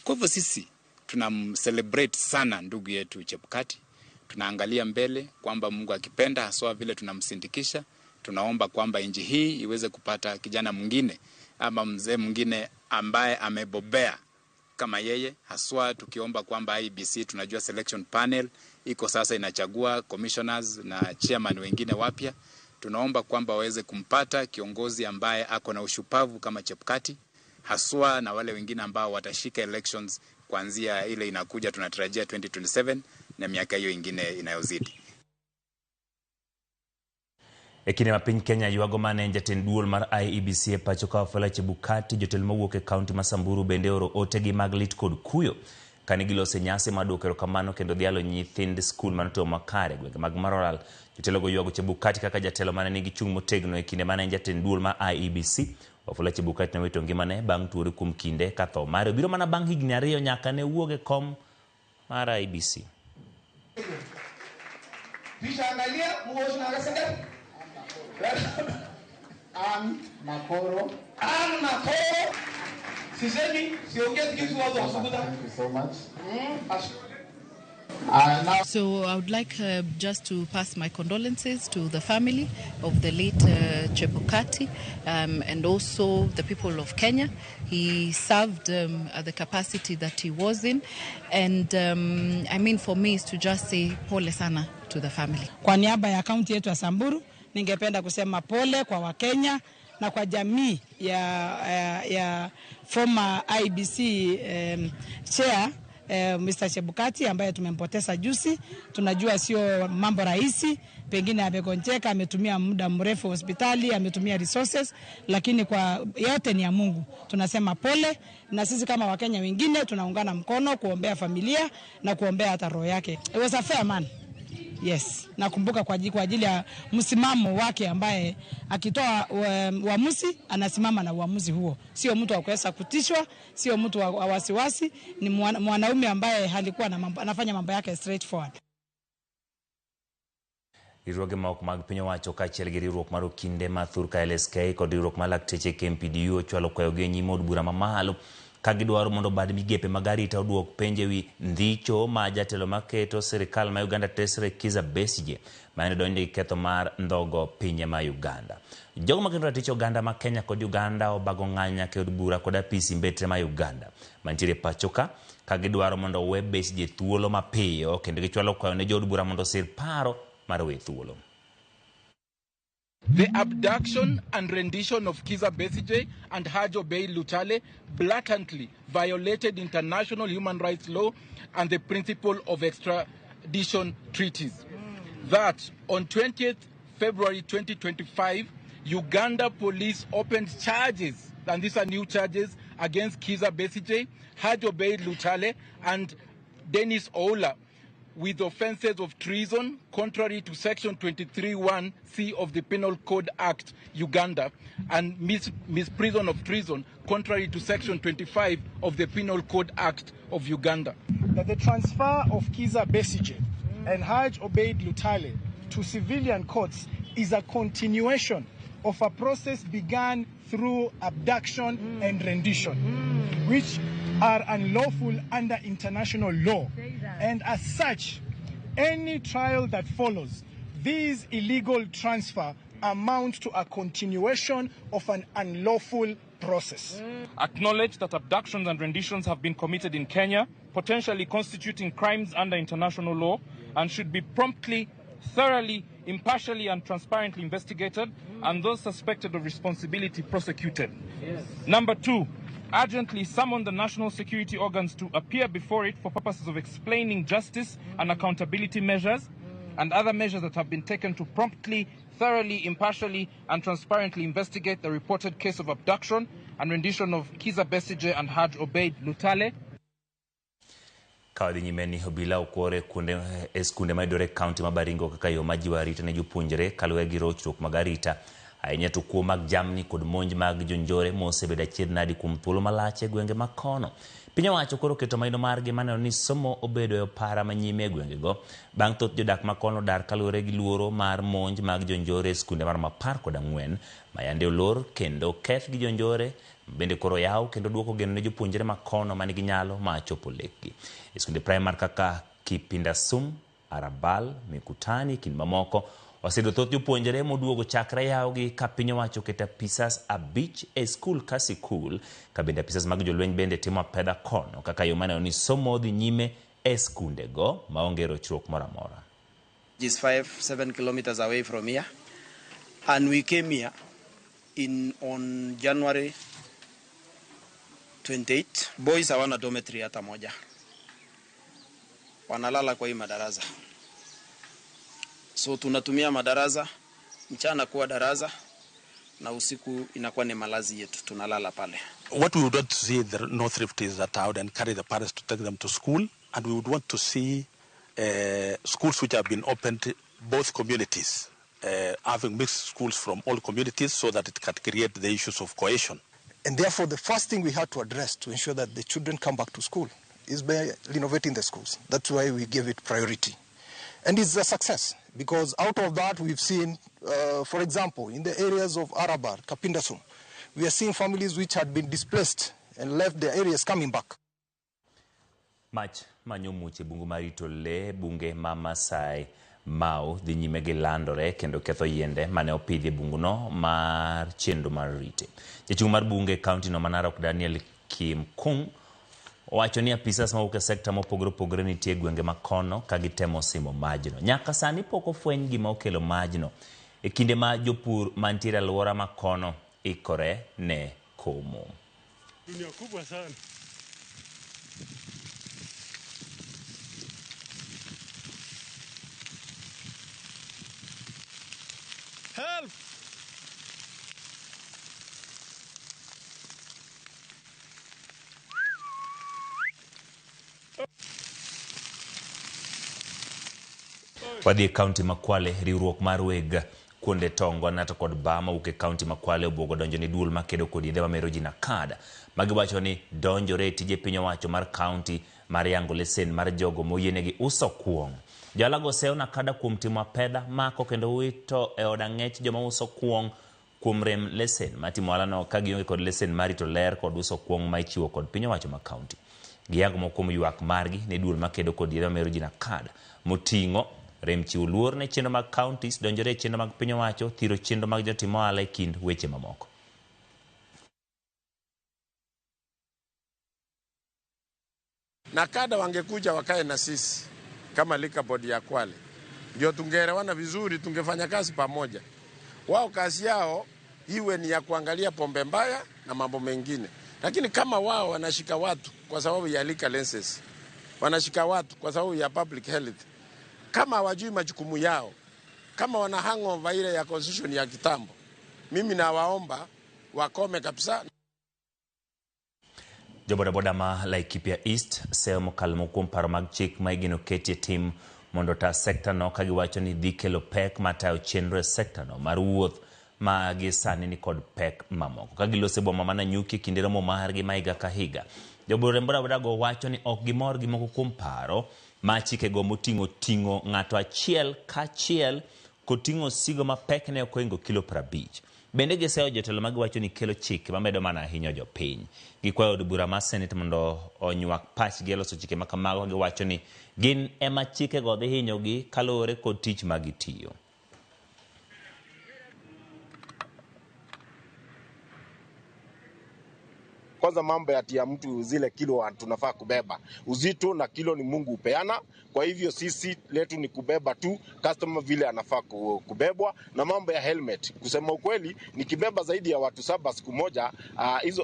Kwa hivyo sisi tunamcelebrate sana ndugu yetu Chebukati. Tunaangalia mbele kwamba Mungu akipenda, haswa vile tunamsindikisha, tunaomba kwamba nchi hii iweze kupata kijana mwingine ama mzee mwingine ambaye amebobea kama yeye, haswa tukiomba kwamba IEBC, tunajua selection panel iko sasa inachagua commissioners na chairman wengine wapya. Tunaomba kwamba waweze kumpata kiongozi ambaye ako na ushupavu kama Chebukati, haswa na wale wengine ambao watashika elections kuanzia ile inakuja tunatarajia 2027 na miaka hiyo ingine inayozidi. E kinde ma piny Kenya ywago mane en jatend duol mar IEBC e pacho ka Wafula Chebukati, jotelo mowuok e kaunti ma Samburu bende oro otegi mag lit kod kuyo kane gilose nyasi mar duoko erokamano kendo dhialo nyithind skul manotimo makare e gwenge mag Maralal. Jotelogo ywago Chebukati kaka jatelo mane nigi chung' motegno e kinde mane en jatend duol mar IEBC. Wafula Chebukati nowito ngimane bang' tuore kuom kinde ka tho mare obiro mana bang' higni 2 nyaka ne wuog e kom mar IEBC. Kisha angalia Ann Makoro. Ann Makoro. Sisemi, siongezi kitu watu wasukuta. Thank you so much. So I would like just to pass my condolences to the family of the late Chebukati and also the people of Kenya. He served at the capacity that he was in, and I mean for me is to just say pole sana to the family. Kwa niaba ya kaunti yetu ya Samburu, ningependa kusema pole kwa Wakenya na kwa jamii ya former IEBC chair Mr. Chebukati ambaye tumempoteza juzi. Tunajua sio mambo rahisi, pengine amegonjeka, ametumia muda mrefu hospitali, ametumia resources, lakini kwa yote ni ya Mungu. Tunasema pole, na sisi kama Wakenya wengine tunaungana mkono kuombea familia na kuombea hata roho yake. It was a fair man. Yes, nakumbuka kwa ajili ya msimamo wake ambaye akitoa uamuzi anasimama na uamuzi huo. Sio mtu wa kuweza kutishwa, sio mtu wa wasiwasi, ni mwanaume ambaye alikuwa na mambo, anafanya mambo yake straightforward. Riwruoge moko mag piny owacho kaachiel gi riwruok mar okinde ma thurka LSK kod riwruok mar lakteche KMPDU ochwalo kwayogi e nyim od bura mamalo ka gidwaro mondo bad migepe mag arita oduok penjo ewi ndhicho ma jatelo maketo sirikal ma Uganda tesre Kizza Besigye ma en donjo gi ketho mar ndhogo pinye ma Uganda. Jogo maketo ratich oganda ma Kenya kod Uganda obago ng'anyo nyaka e od bura kod apisi mbetre ma Uganda mantiere pacho ka gidwaro mondo owe Besigye thuolo mapiyo kendo gichwalo kwayo ne jood bura mondo osir paro mar we thuolo. The abduction and rendition of Kizza Besigye and Haj Obeid Lutale blatantly violated international human rights law and the principle of extradition treaties. That on 20th February 2025, Uganda police opened charges, and these are new charges, against Kizza Besigye, Haj Obeid Lutale, and Dennis Ola, with offenses of treason contrary to Section 23(1)(c) of the Penal Code Act, Uganda, and misprision of treason contrary to Section 25 of the Penal Code Act of Uganda. That the transfer of Kizza Besigye and Haj Obeid Lutale to civilian courts is a continuation of a process begun through abduction and rendition, which are unlawful under international law. And as such, any trial that follows these illegal transfer amounts to a continuation of an unlawful process. Acknowledge that abductions and renditions have been committed in Kenya, potentially constituting crimes under international law, and should be promptly, thoroughly, impartially and transparently investigated, and those suspected of responsibility prosecuted. Yes. Number 2, urgently summon the national security organs to appear before it for purposes of explaining justice and accountability measures and other measures that have been taken to promptly, thoroughly, impartially and transparently investigate the reported case of abduction and rendition of Kizza Besigye and Haj Obeid Lutale. Ka wadhi nyime ni obila okwore kuonde e skunde mayudore e kaunti ma Baringo kaka yo ma jiwo arita ne jopuonjre kaluwore gi rochruok mag arita ahinya to kuo mag jamni kod monj mag jonjore mosebedo achiedh nadi kuom thuolo malach e gwenge ma kono. Piny owacho koro oketo maino margi maneno ni somo obedo e opara manyime e gwengego bang' thoth jodak ma kono dar kaluwore gi luoro mar monj mag jonjore e skunde maromo 14 ma yande olor kendo keth gi jonjore bende koro yaw kendo duoko geno ne jopuonjre ma kono manigi nyalo ma chopo lekgi. E skunde primar kaka Kipindasum, Arabal, Mikutani kind mamoko oseyudo thoth jopuonjre moduogo chakre yawgi ka piny owacho oketo apisas 5 e skul ka sikul ka bende apisas mag jolweny bende timo apedha kono kaka yo maneno ni somo dhi nyime e skundego maonge rochruok moro amora. Is 5-7 kilometers away from here, and we came here on January 28. Boys hawana dormitory hata moja, wanalala kwa hii madarasa. So tunatumia madarasa mchana kuwa darasa na usiku inakuwa ni malazi yetu, tunalala pale. What we would want to see in the North Rift is that I would encourage the parents to take them to school, and we would want to see schools which have been opened to both communities, having mixed schools from all communities so that it can create the issues of cohesion. And therefore, the first thing we had to address to ensure that the children come back to school is by renovating the schools. That's why we gave it priority. And it's a success Because out of that, we've seen, for example, in the areas of Arabar, Kapindasum, we are seeing families which had been displaced and left their areas coming back. Mach manyomuch e bungu mar rito lee bunge ma Masai Mau dhi nyime gi landore kendo ketho yiende mane opidhi e bunguno mar chenro mar rite. Jachung' mar bunge e kaunti no ma Narok Daniel Kimkung owacho ni apisas mawuok e sekta mopogore opogore nitie e gwenge ma kono ka gitemo simo majno. Nyaka sani pok ofweny gima okelo majno e kinde ma jopur mantiere e alwora ma kono ikore ne komo. Dunia kubwa sana. Help! Wadhi e kaunti ma Kwale, riwruok mar weg kuonde tongo anata kod ba mawuok e kaunti ma Kwale obwogo donjo ne duol makedo kod yedhe mamero ji NACADA. Magiwacho ni donjore e tije piny owacho mar kaunti mar yango lesen mar jogo moyienegi uso kuong'. Joalago seyo NACADA kuom timo apedha, mako kendo wito e od ang'ech joma uso kuong' kuom rem lesen matimo ohalano ka gionge kod lesen mar rito ler kod uso kuong' ma ichiwo kod piny owacho ma kaunti. Giyango moko kuom ywak margi ne duol makedo kod yedhe mamero ji NACADA moting'o rem chiwo luor ne chenro mag counties, donjore e chenro mag piny owacho, thiro chenro mag jotim ohala e kind weche mamoko. NACADA wangekuja wakae na sisi kama liquor board ya Kwale, ndio tungeelewana vizuri, tungefanya kazi pamoja. Wao kazi yao iwe ni ya kuangalia pombe mbaya na mambo mengine, lakini kama wao wanashika watu kwa sababu ya liquor licenses, wanashika watu kwa sababu ya public health, kama hawajui majukumu yao, kama wana hangover ile ya constitution ya kitambo, mimi nawaomba wakome kabisa. Jobodaboda ma Laikipia East seyo mokalo moko kuom paro mag chik ma igeno ketie tim mondo ota sekta no ka giwacho ni dhi kelo pek mar tayo chenro e sekta no mar wuoth ma gi sani ni kod pek mamoko. Ka giloso e boma ma Nanyuki e kinde romo margi ma higa ka higa, jobodaboda go wacho ni ok gimor gi moko kuom paro ma chikego moting'o ting'o ng'ato achiel kachiel koting'o osigo ma pekne ok ohingo kilo 50. Bende giseyo jotelo ma giwacho ni kelo chike mamedo mana hinyo jopiny. Gikwayo od bura mar Senate mondo onywak pachgi e loso chike ma kamago ka giwacho ni gin ema chikego dhi hinyogi kaluwore kod tich ma gitiyo. Kwanza mambo ya tia mtu zile kilo tunafaa kubeba. Uzito na kilo ni Mungu hupeana. Kwa hivyo sisi letu ni kubeba tu customer vile anafaa kubebwa. Na mambo ya helmet, kusema ukweli nikibeba zaidi ya watu 7 siku moja,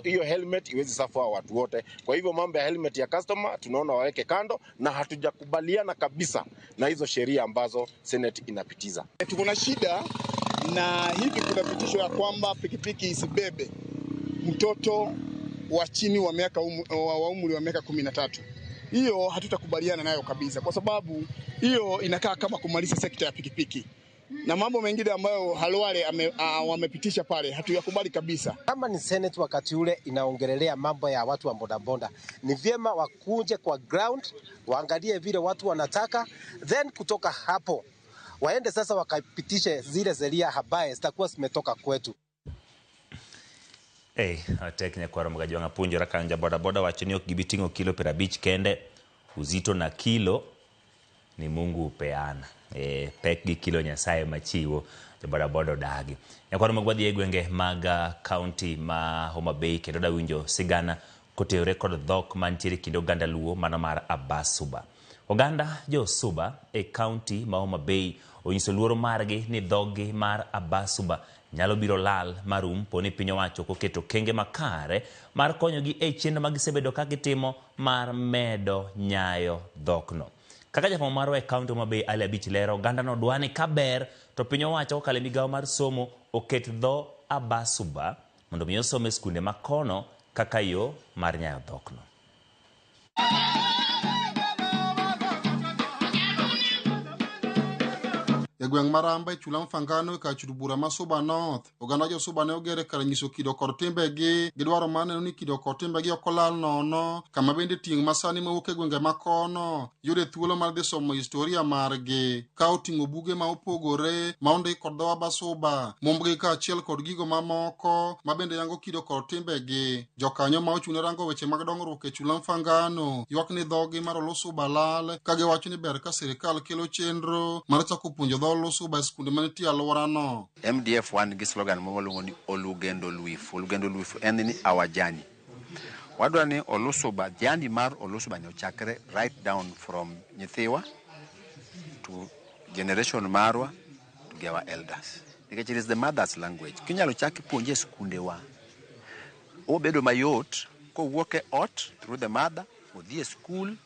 hiyo helmet iwezi safaa watu wote. Kwa hivyo mambo ya helmet ya customer tunaona waweke kando, na hatujakubaliana kabisa na hizo sheria ambazo Senate inapitiza. Tuko na shida na hivi kuna pitisho ya kwamba pikipiki isibebe mtoto wa chini wa miaka wa umri wa miaka 13. Hiyo hatutakubaliana nayo kabisa, kwa sababu hiyo inakaa kama kumaliza sekta ya pikipiki. Na mambo mengine ambayo Halwale wamepitisha pale hatuyakubali kabisa. Kama ni Senate wakati ule inaongelelea mambo ya watu wa bodaboda, ni vyema wakuje kwa ground waangalie vile watu wanataka, then kutoka hapo waende sasa wakapitishe zile sheria ambaye zitakuwa zimetoka kwetu. Ei, tek nyakwaro Mgajwang' apuonjora kanyo ja bodaboda wacho ni ok gibi ting'o kilo 50 kende, uzito na kilo ni Mungu hupeana. Pek gi kilo Nyasaye machiwo, jo bodaboda odagi. Nyakwaro mag wadhi e gwenge mag kaunti ma Homa Bay kendo dawinjo sigana kotenore kod dhok mantiere kind oganda Luo mano mar Abasuba. Oganda jo Suba e kaunti ma Homa Bay onyiso luoro margi ni dhoggi mar Abasuba nyalo biro lal marum po ni piny owacho koketo kenge makare mar konyogi e chenro ma gisebedo ka gitimo mar medo nyayo dhokno. Kaka jafwambo marwa e kaunti Homa Bay Ali Abich lero, ogandano dwa ni kaber to piny owacho kokalo e migawo mar somo oket dho Abasuba mondo mi osom e skunde makono kaka yo mar nyayo dhokno. E gweng' ma Ramba e chula Mfangano e kar chud bura ma Suba North, oganda jo Suba ne ogere kar nyiso kido kod timbegi gi dwaro mar neno ni kido kod timbegi ok olal nono, kama bende tieng' masani mawuok e gwenge ma kono yude thuolo mar dhi somo historia margi ka oting'o buge ma opogore ma ondik kod dho Abasuba, mumbgi kaachiel kod gigo mamoko ma bende yango kido kod timbegi. Jokanyo ma ochung' ne rango weche mag dongruok e chula Mfangano ywak ni dhogi mar Olusuba lal ka giwacho ni ber ka sirikal kelo chenro mar chako puonjo dho Olusuba e skunde manitie e alworano. MDF wan gi slogan moro waluongo ni Olugendo Luifu. Olugendo Luifu en ni our journey. Wadwa ni Olusuba, journey mar Olusuba ni ochakre right down from nyithiwa to generation marwa to gi our elders. Nikech it is the mother's language. Kinyalo chak puonje e skundewa, obedo mayot kowuok e ot through the mother, odhi e school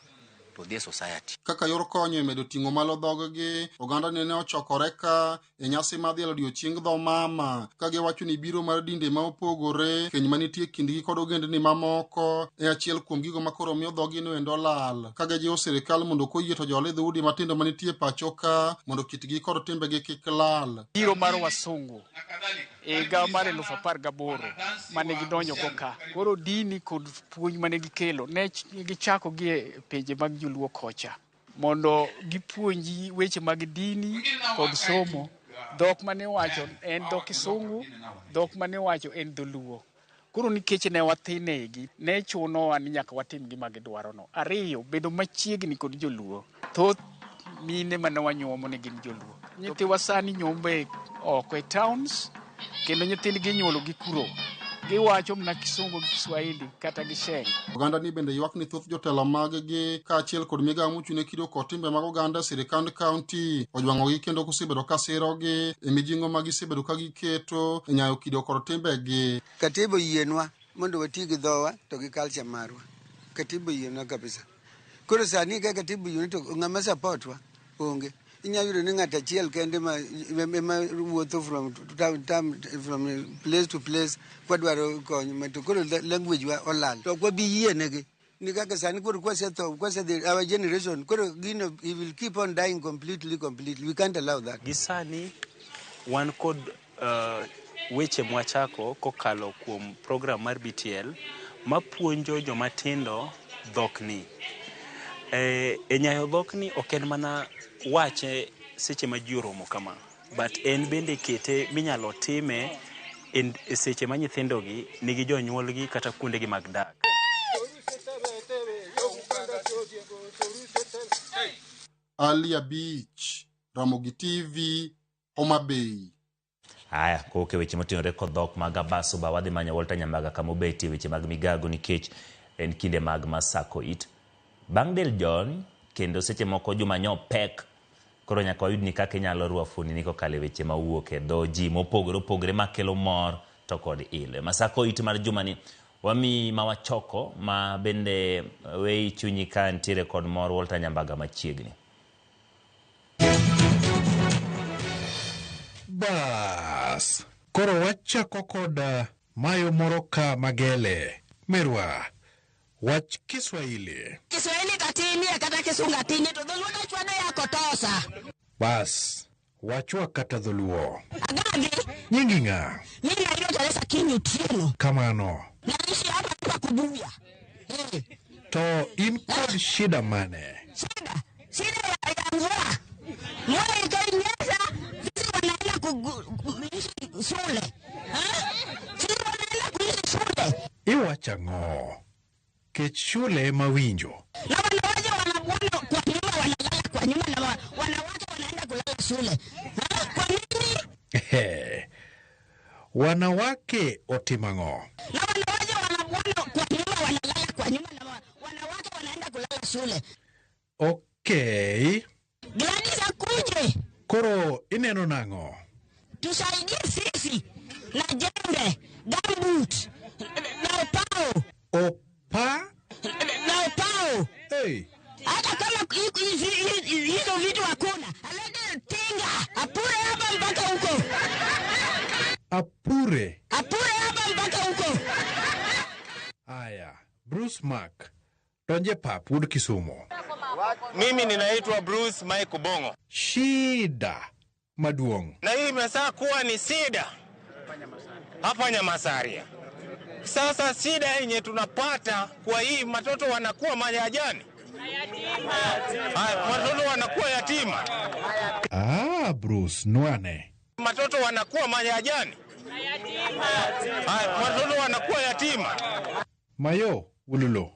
to odhi e society. Kaka yor konyo e medo ting'o malo dhoggi, oganda nene ochokore ka e nyasi mar dhialo odiechieng dho mama ka giwacho ni biro mar dinde ma opogore, keny manitie kindgi kod ogendni mamoko e achiel kuom gigo ma koro miyo dhogi no endo lal. Ka gijiwo sirikal mondo koyie to joli dhoudi matindo manitie pacho ka mondo kitgi kod timbegi kik lal. Biro mar wasungu e higa mar 2018 mane gidonjo go ka. Koro dini kod puonj mane gikelo ne gichako gi e pinje mag joluo kocha mondo gipuonji weche mag dini kod somo. Dhok mane iwacho en dho Kisungu, dhok mane iwacho en dholuo. Koro nikech ne wathin egi, ne chunowa ni nyaka watim gima gidwarono. Ariyo, bedo machiegni kod joluo. Thoth mine mane wanyuomo ne gin joluo. Nyithiwa sani nyombo e oko e towns, kendo nyithindgi inyuolo gi kuro. Giwacho mana Kisungu gi Kiswahili kata gi Sheng. Oganda ni bende ywak ni thoth jotelo mag-gi kaachiel kod migawo mochung' ne kido kod timbe mag oganda e sirikand kaunti ojwang'ogi kendo kosebedo ka sirogi e mijing'o ma gisebedo ka giketo e nyayo kido kod timbegi. Katiba oyienwa mondo wati gi dhowa to gi culture marwa. Katiba oyienwa kabisa. Koro sani ka katiba oyienwa to ng'ama support wa onge. Inyalo yudo ni ng'ato achiel kende ma ema wuotho from town, town, from place to place kwadwaro kony ma to koro language wa olal. To ok wabi yienegi. Ni kaka sani koro kwasetho, kwasedhi our generation, koro gino it will keep on dying completely, completely. We can't allow that. Gi sani wan kod weche mwachako kokalo kuom program mar BTL mapuonjo jomatindo dhokni. E nyayo dhokni ok en mana wache seche ma ji oromo kama, but en bende kete minyalo time e seche ma nyithindogi nigi jonyuolgi kata kuondegi mag dak. Ali Abich, Ramogi TV, Homa Bay. Haya, kowuok e weche motenore kod dhok mag Abasuba, wadhi manyo Walter Nyambaga kama obetie weche mag migago nikech en kinde mag masako it. Bang' del jony, kendo seche moko juma nyo pek, koro nyaka wayud ni kaka inyalo rwa fuondni ni kokalo e weche mawuok e dho ji mopogore opogore makelo mor to kod ilo. Masako it mar jumani wamiyi ma wachoko ma bende weyi chunyi ka nitiere kod mor Walter Nyambaga machiegni. Bas, koro wachako kod mayo moro ka Magele. Merwa, wach Kiswahili. Kiswahili tatinie kata Kisungu atinie to dholuo dachwado yako tosa. Bas, wachwa kata dholuo. Agagi. Nyingi ng'a? Mimi naitwa Teresa Kinyi Otieno. Kamano. Naishi hapa hapa Kubuya. To in kod shida mane? Shida? Shida ya mvua. Mvua ikinyesha, sisi wanaenda kuishi shule. Ha? Sisi wanaenda kuishi shule. Iwacho ang'o? Kech shule ema winjo. Na wanawake wanakuona kwa nyuma, wanalala kwa nyuma na wanawake wanaenda kulala shule. Ha? Kwa nini? Ehe. Wanawake otimo ang'o? Na wanawake wanakuona kwa nyuma, wanalala kwa nyuma na wanawake wanaenda kulala shule. Okay. Gladys akuje. Koro ineno nang'o? Tusaidie sisi na jembe, gumboot, na upao. Opa? Na upao. Hey. Hata kama hizo vitu hakuna. Alete tinga, apure hapa mpaka huko. Apure. Apure hapa mpaka huko. Aya, Bruce Mark. Donje pap wuod Kisumu. Mimi ninaitwa Bruce Mike Bongo. Shida maduong'. Na hii imesaa kuwa ni sida hapa Nyamasaria. Sasa shida yenye tunapata kwa hii watoto wanakuwa mayajani. Watoto wanakuwa yatima. Ah, Bruce Nwane. Watoto wanakuwa mayajani. Watoto wanakuwa yatima. Mayo Wululo.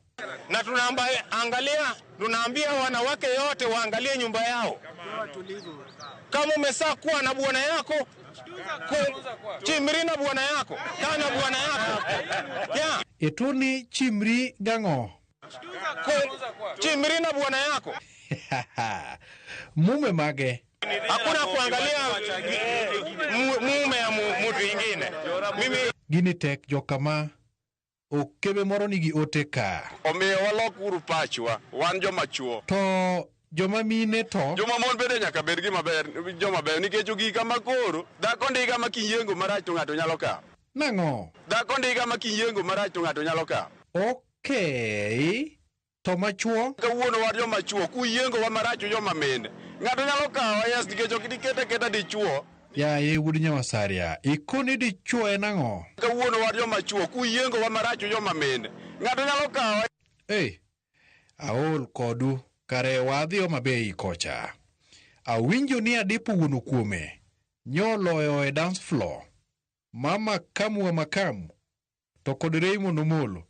Na tunaangalia, tunaambia wanawake yote waangalie nyumba yao. Kama umesaa kuwa na bwana yako, chimri na bwana yako, kana bwana yako. Yeah. Etuni chimri gango. Chimri na bwana yako. Mume mage. Hakuna kuangalia mume ya mtu ingine. Mimi gini tek jokama okebe moro nigi ote ka. Omiyo walok uru pachwa, wan joma chuo. To joma mine to joma mon bende nyaka bed gima ber, joma ber nikech ogik ma koro dhako ndiga ma kiyiengo marach to ng'ato nyalo kawo. Nang'o? Dhako ndiga ma kiyiengo marach to ng'ato nyalo kawo. Okay. To machuo? Kawuono wan joma chuo, kuyiengo wa marach joma mine. Ng'ato nyalo kawo yes nikech ok dikete keta dichuo. Yaye wuod Nyamasaria, ikoni dichuo en ang'o? Kawuono wan joma chuo, kuyiengo wa marach joma mine. Ng'ato nyalo kawo. Hey, aol kodu kare wadhi Homa Bay kocha. Awinjo ni adipo wuon kuome. Nyoloyo e dance floor. Mama kamu wa makamu. To kod Raymond Omolo.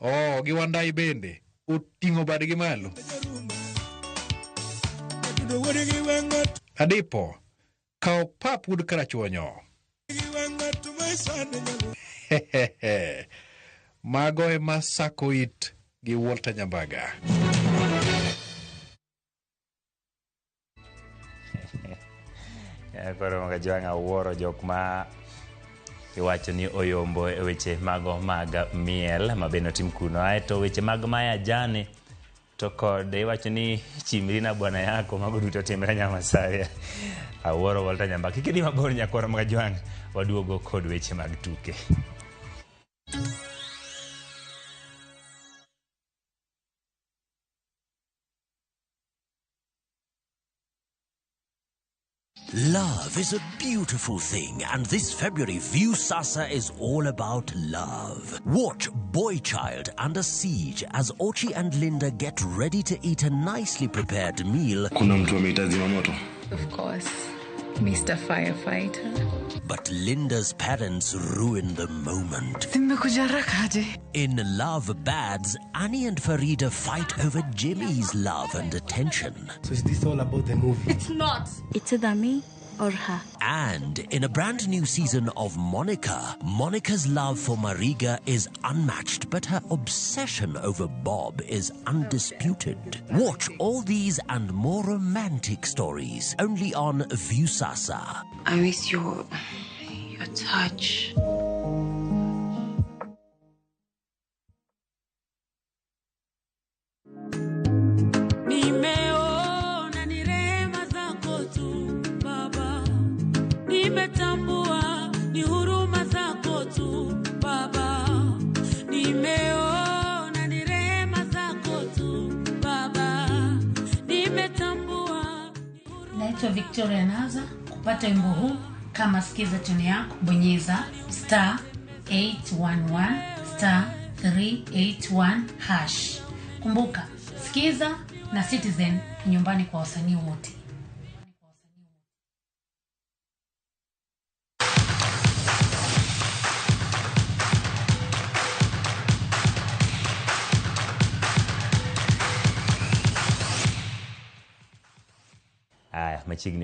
Oh, gi Wandai bende. Oting'o badgi malo. Adipo, kaw pap wuod Karachuonyo. Mago ema sako it gi Walter Nyambaga. Koro Magajwang' awuoro jok ma iwacho ni oyombo e weche mago mag miel ma bende otim kuno. Aeto weche mag maya jani to kod iwacho ni chimri na bwana yako mago duto timre Nyamasaria. Awuoro Walter Nyambaka. Kik idhi mabor nyakwar Magajwang', waduogo kod weche mag tuke. Love is a beautiful thing, and this February, Viusasa is all about love. Watch Boy Child Under Siege as Ochi and Linda get ready to eat a nicely prepared meal. Kuna mtu amehitaji moto. Of course, Mr. Firefighter. But Linda's parents ruin the moment. In Love Bads, Annie and Farida fight over Jimmy's love and attention. So is this all about the movie? It's not. It's either me or her. And in a brand new season of Monica, Monica's love for Mariga is unmatched, but her obsession over Bob is undisputed. Watch all these and more romantic stories only on Viusasa. I miss your touch. Nimeona ni rehema zako tu Baba, nimetambua ni huruma zako tu Baba, nimeona ni rehema zako tu Baba, nimetambua. Naitwa Victoria Naza. Kupata wimbo huu kama sikiza tune yako, bonyeza star 811 star 381 hash. Kumbuka, sikiza na Citizen nyumbani kwa wasanii wote. Aya, machiegni.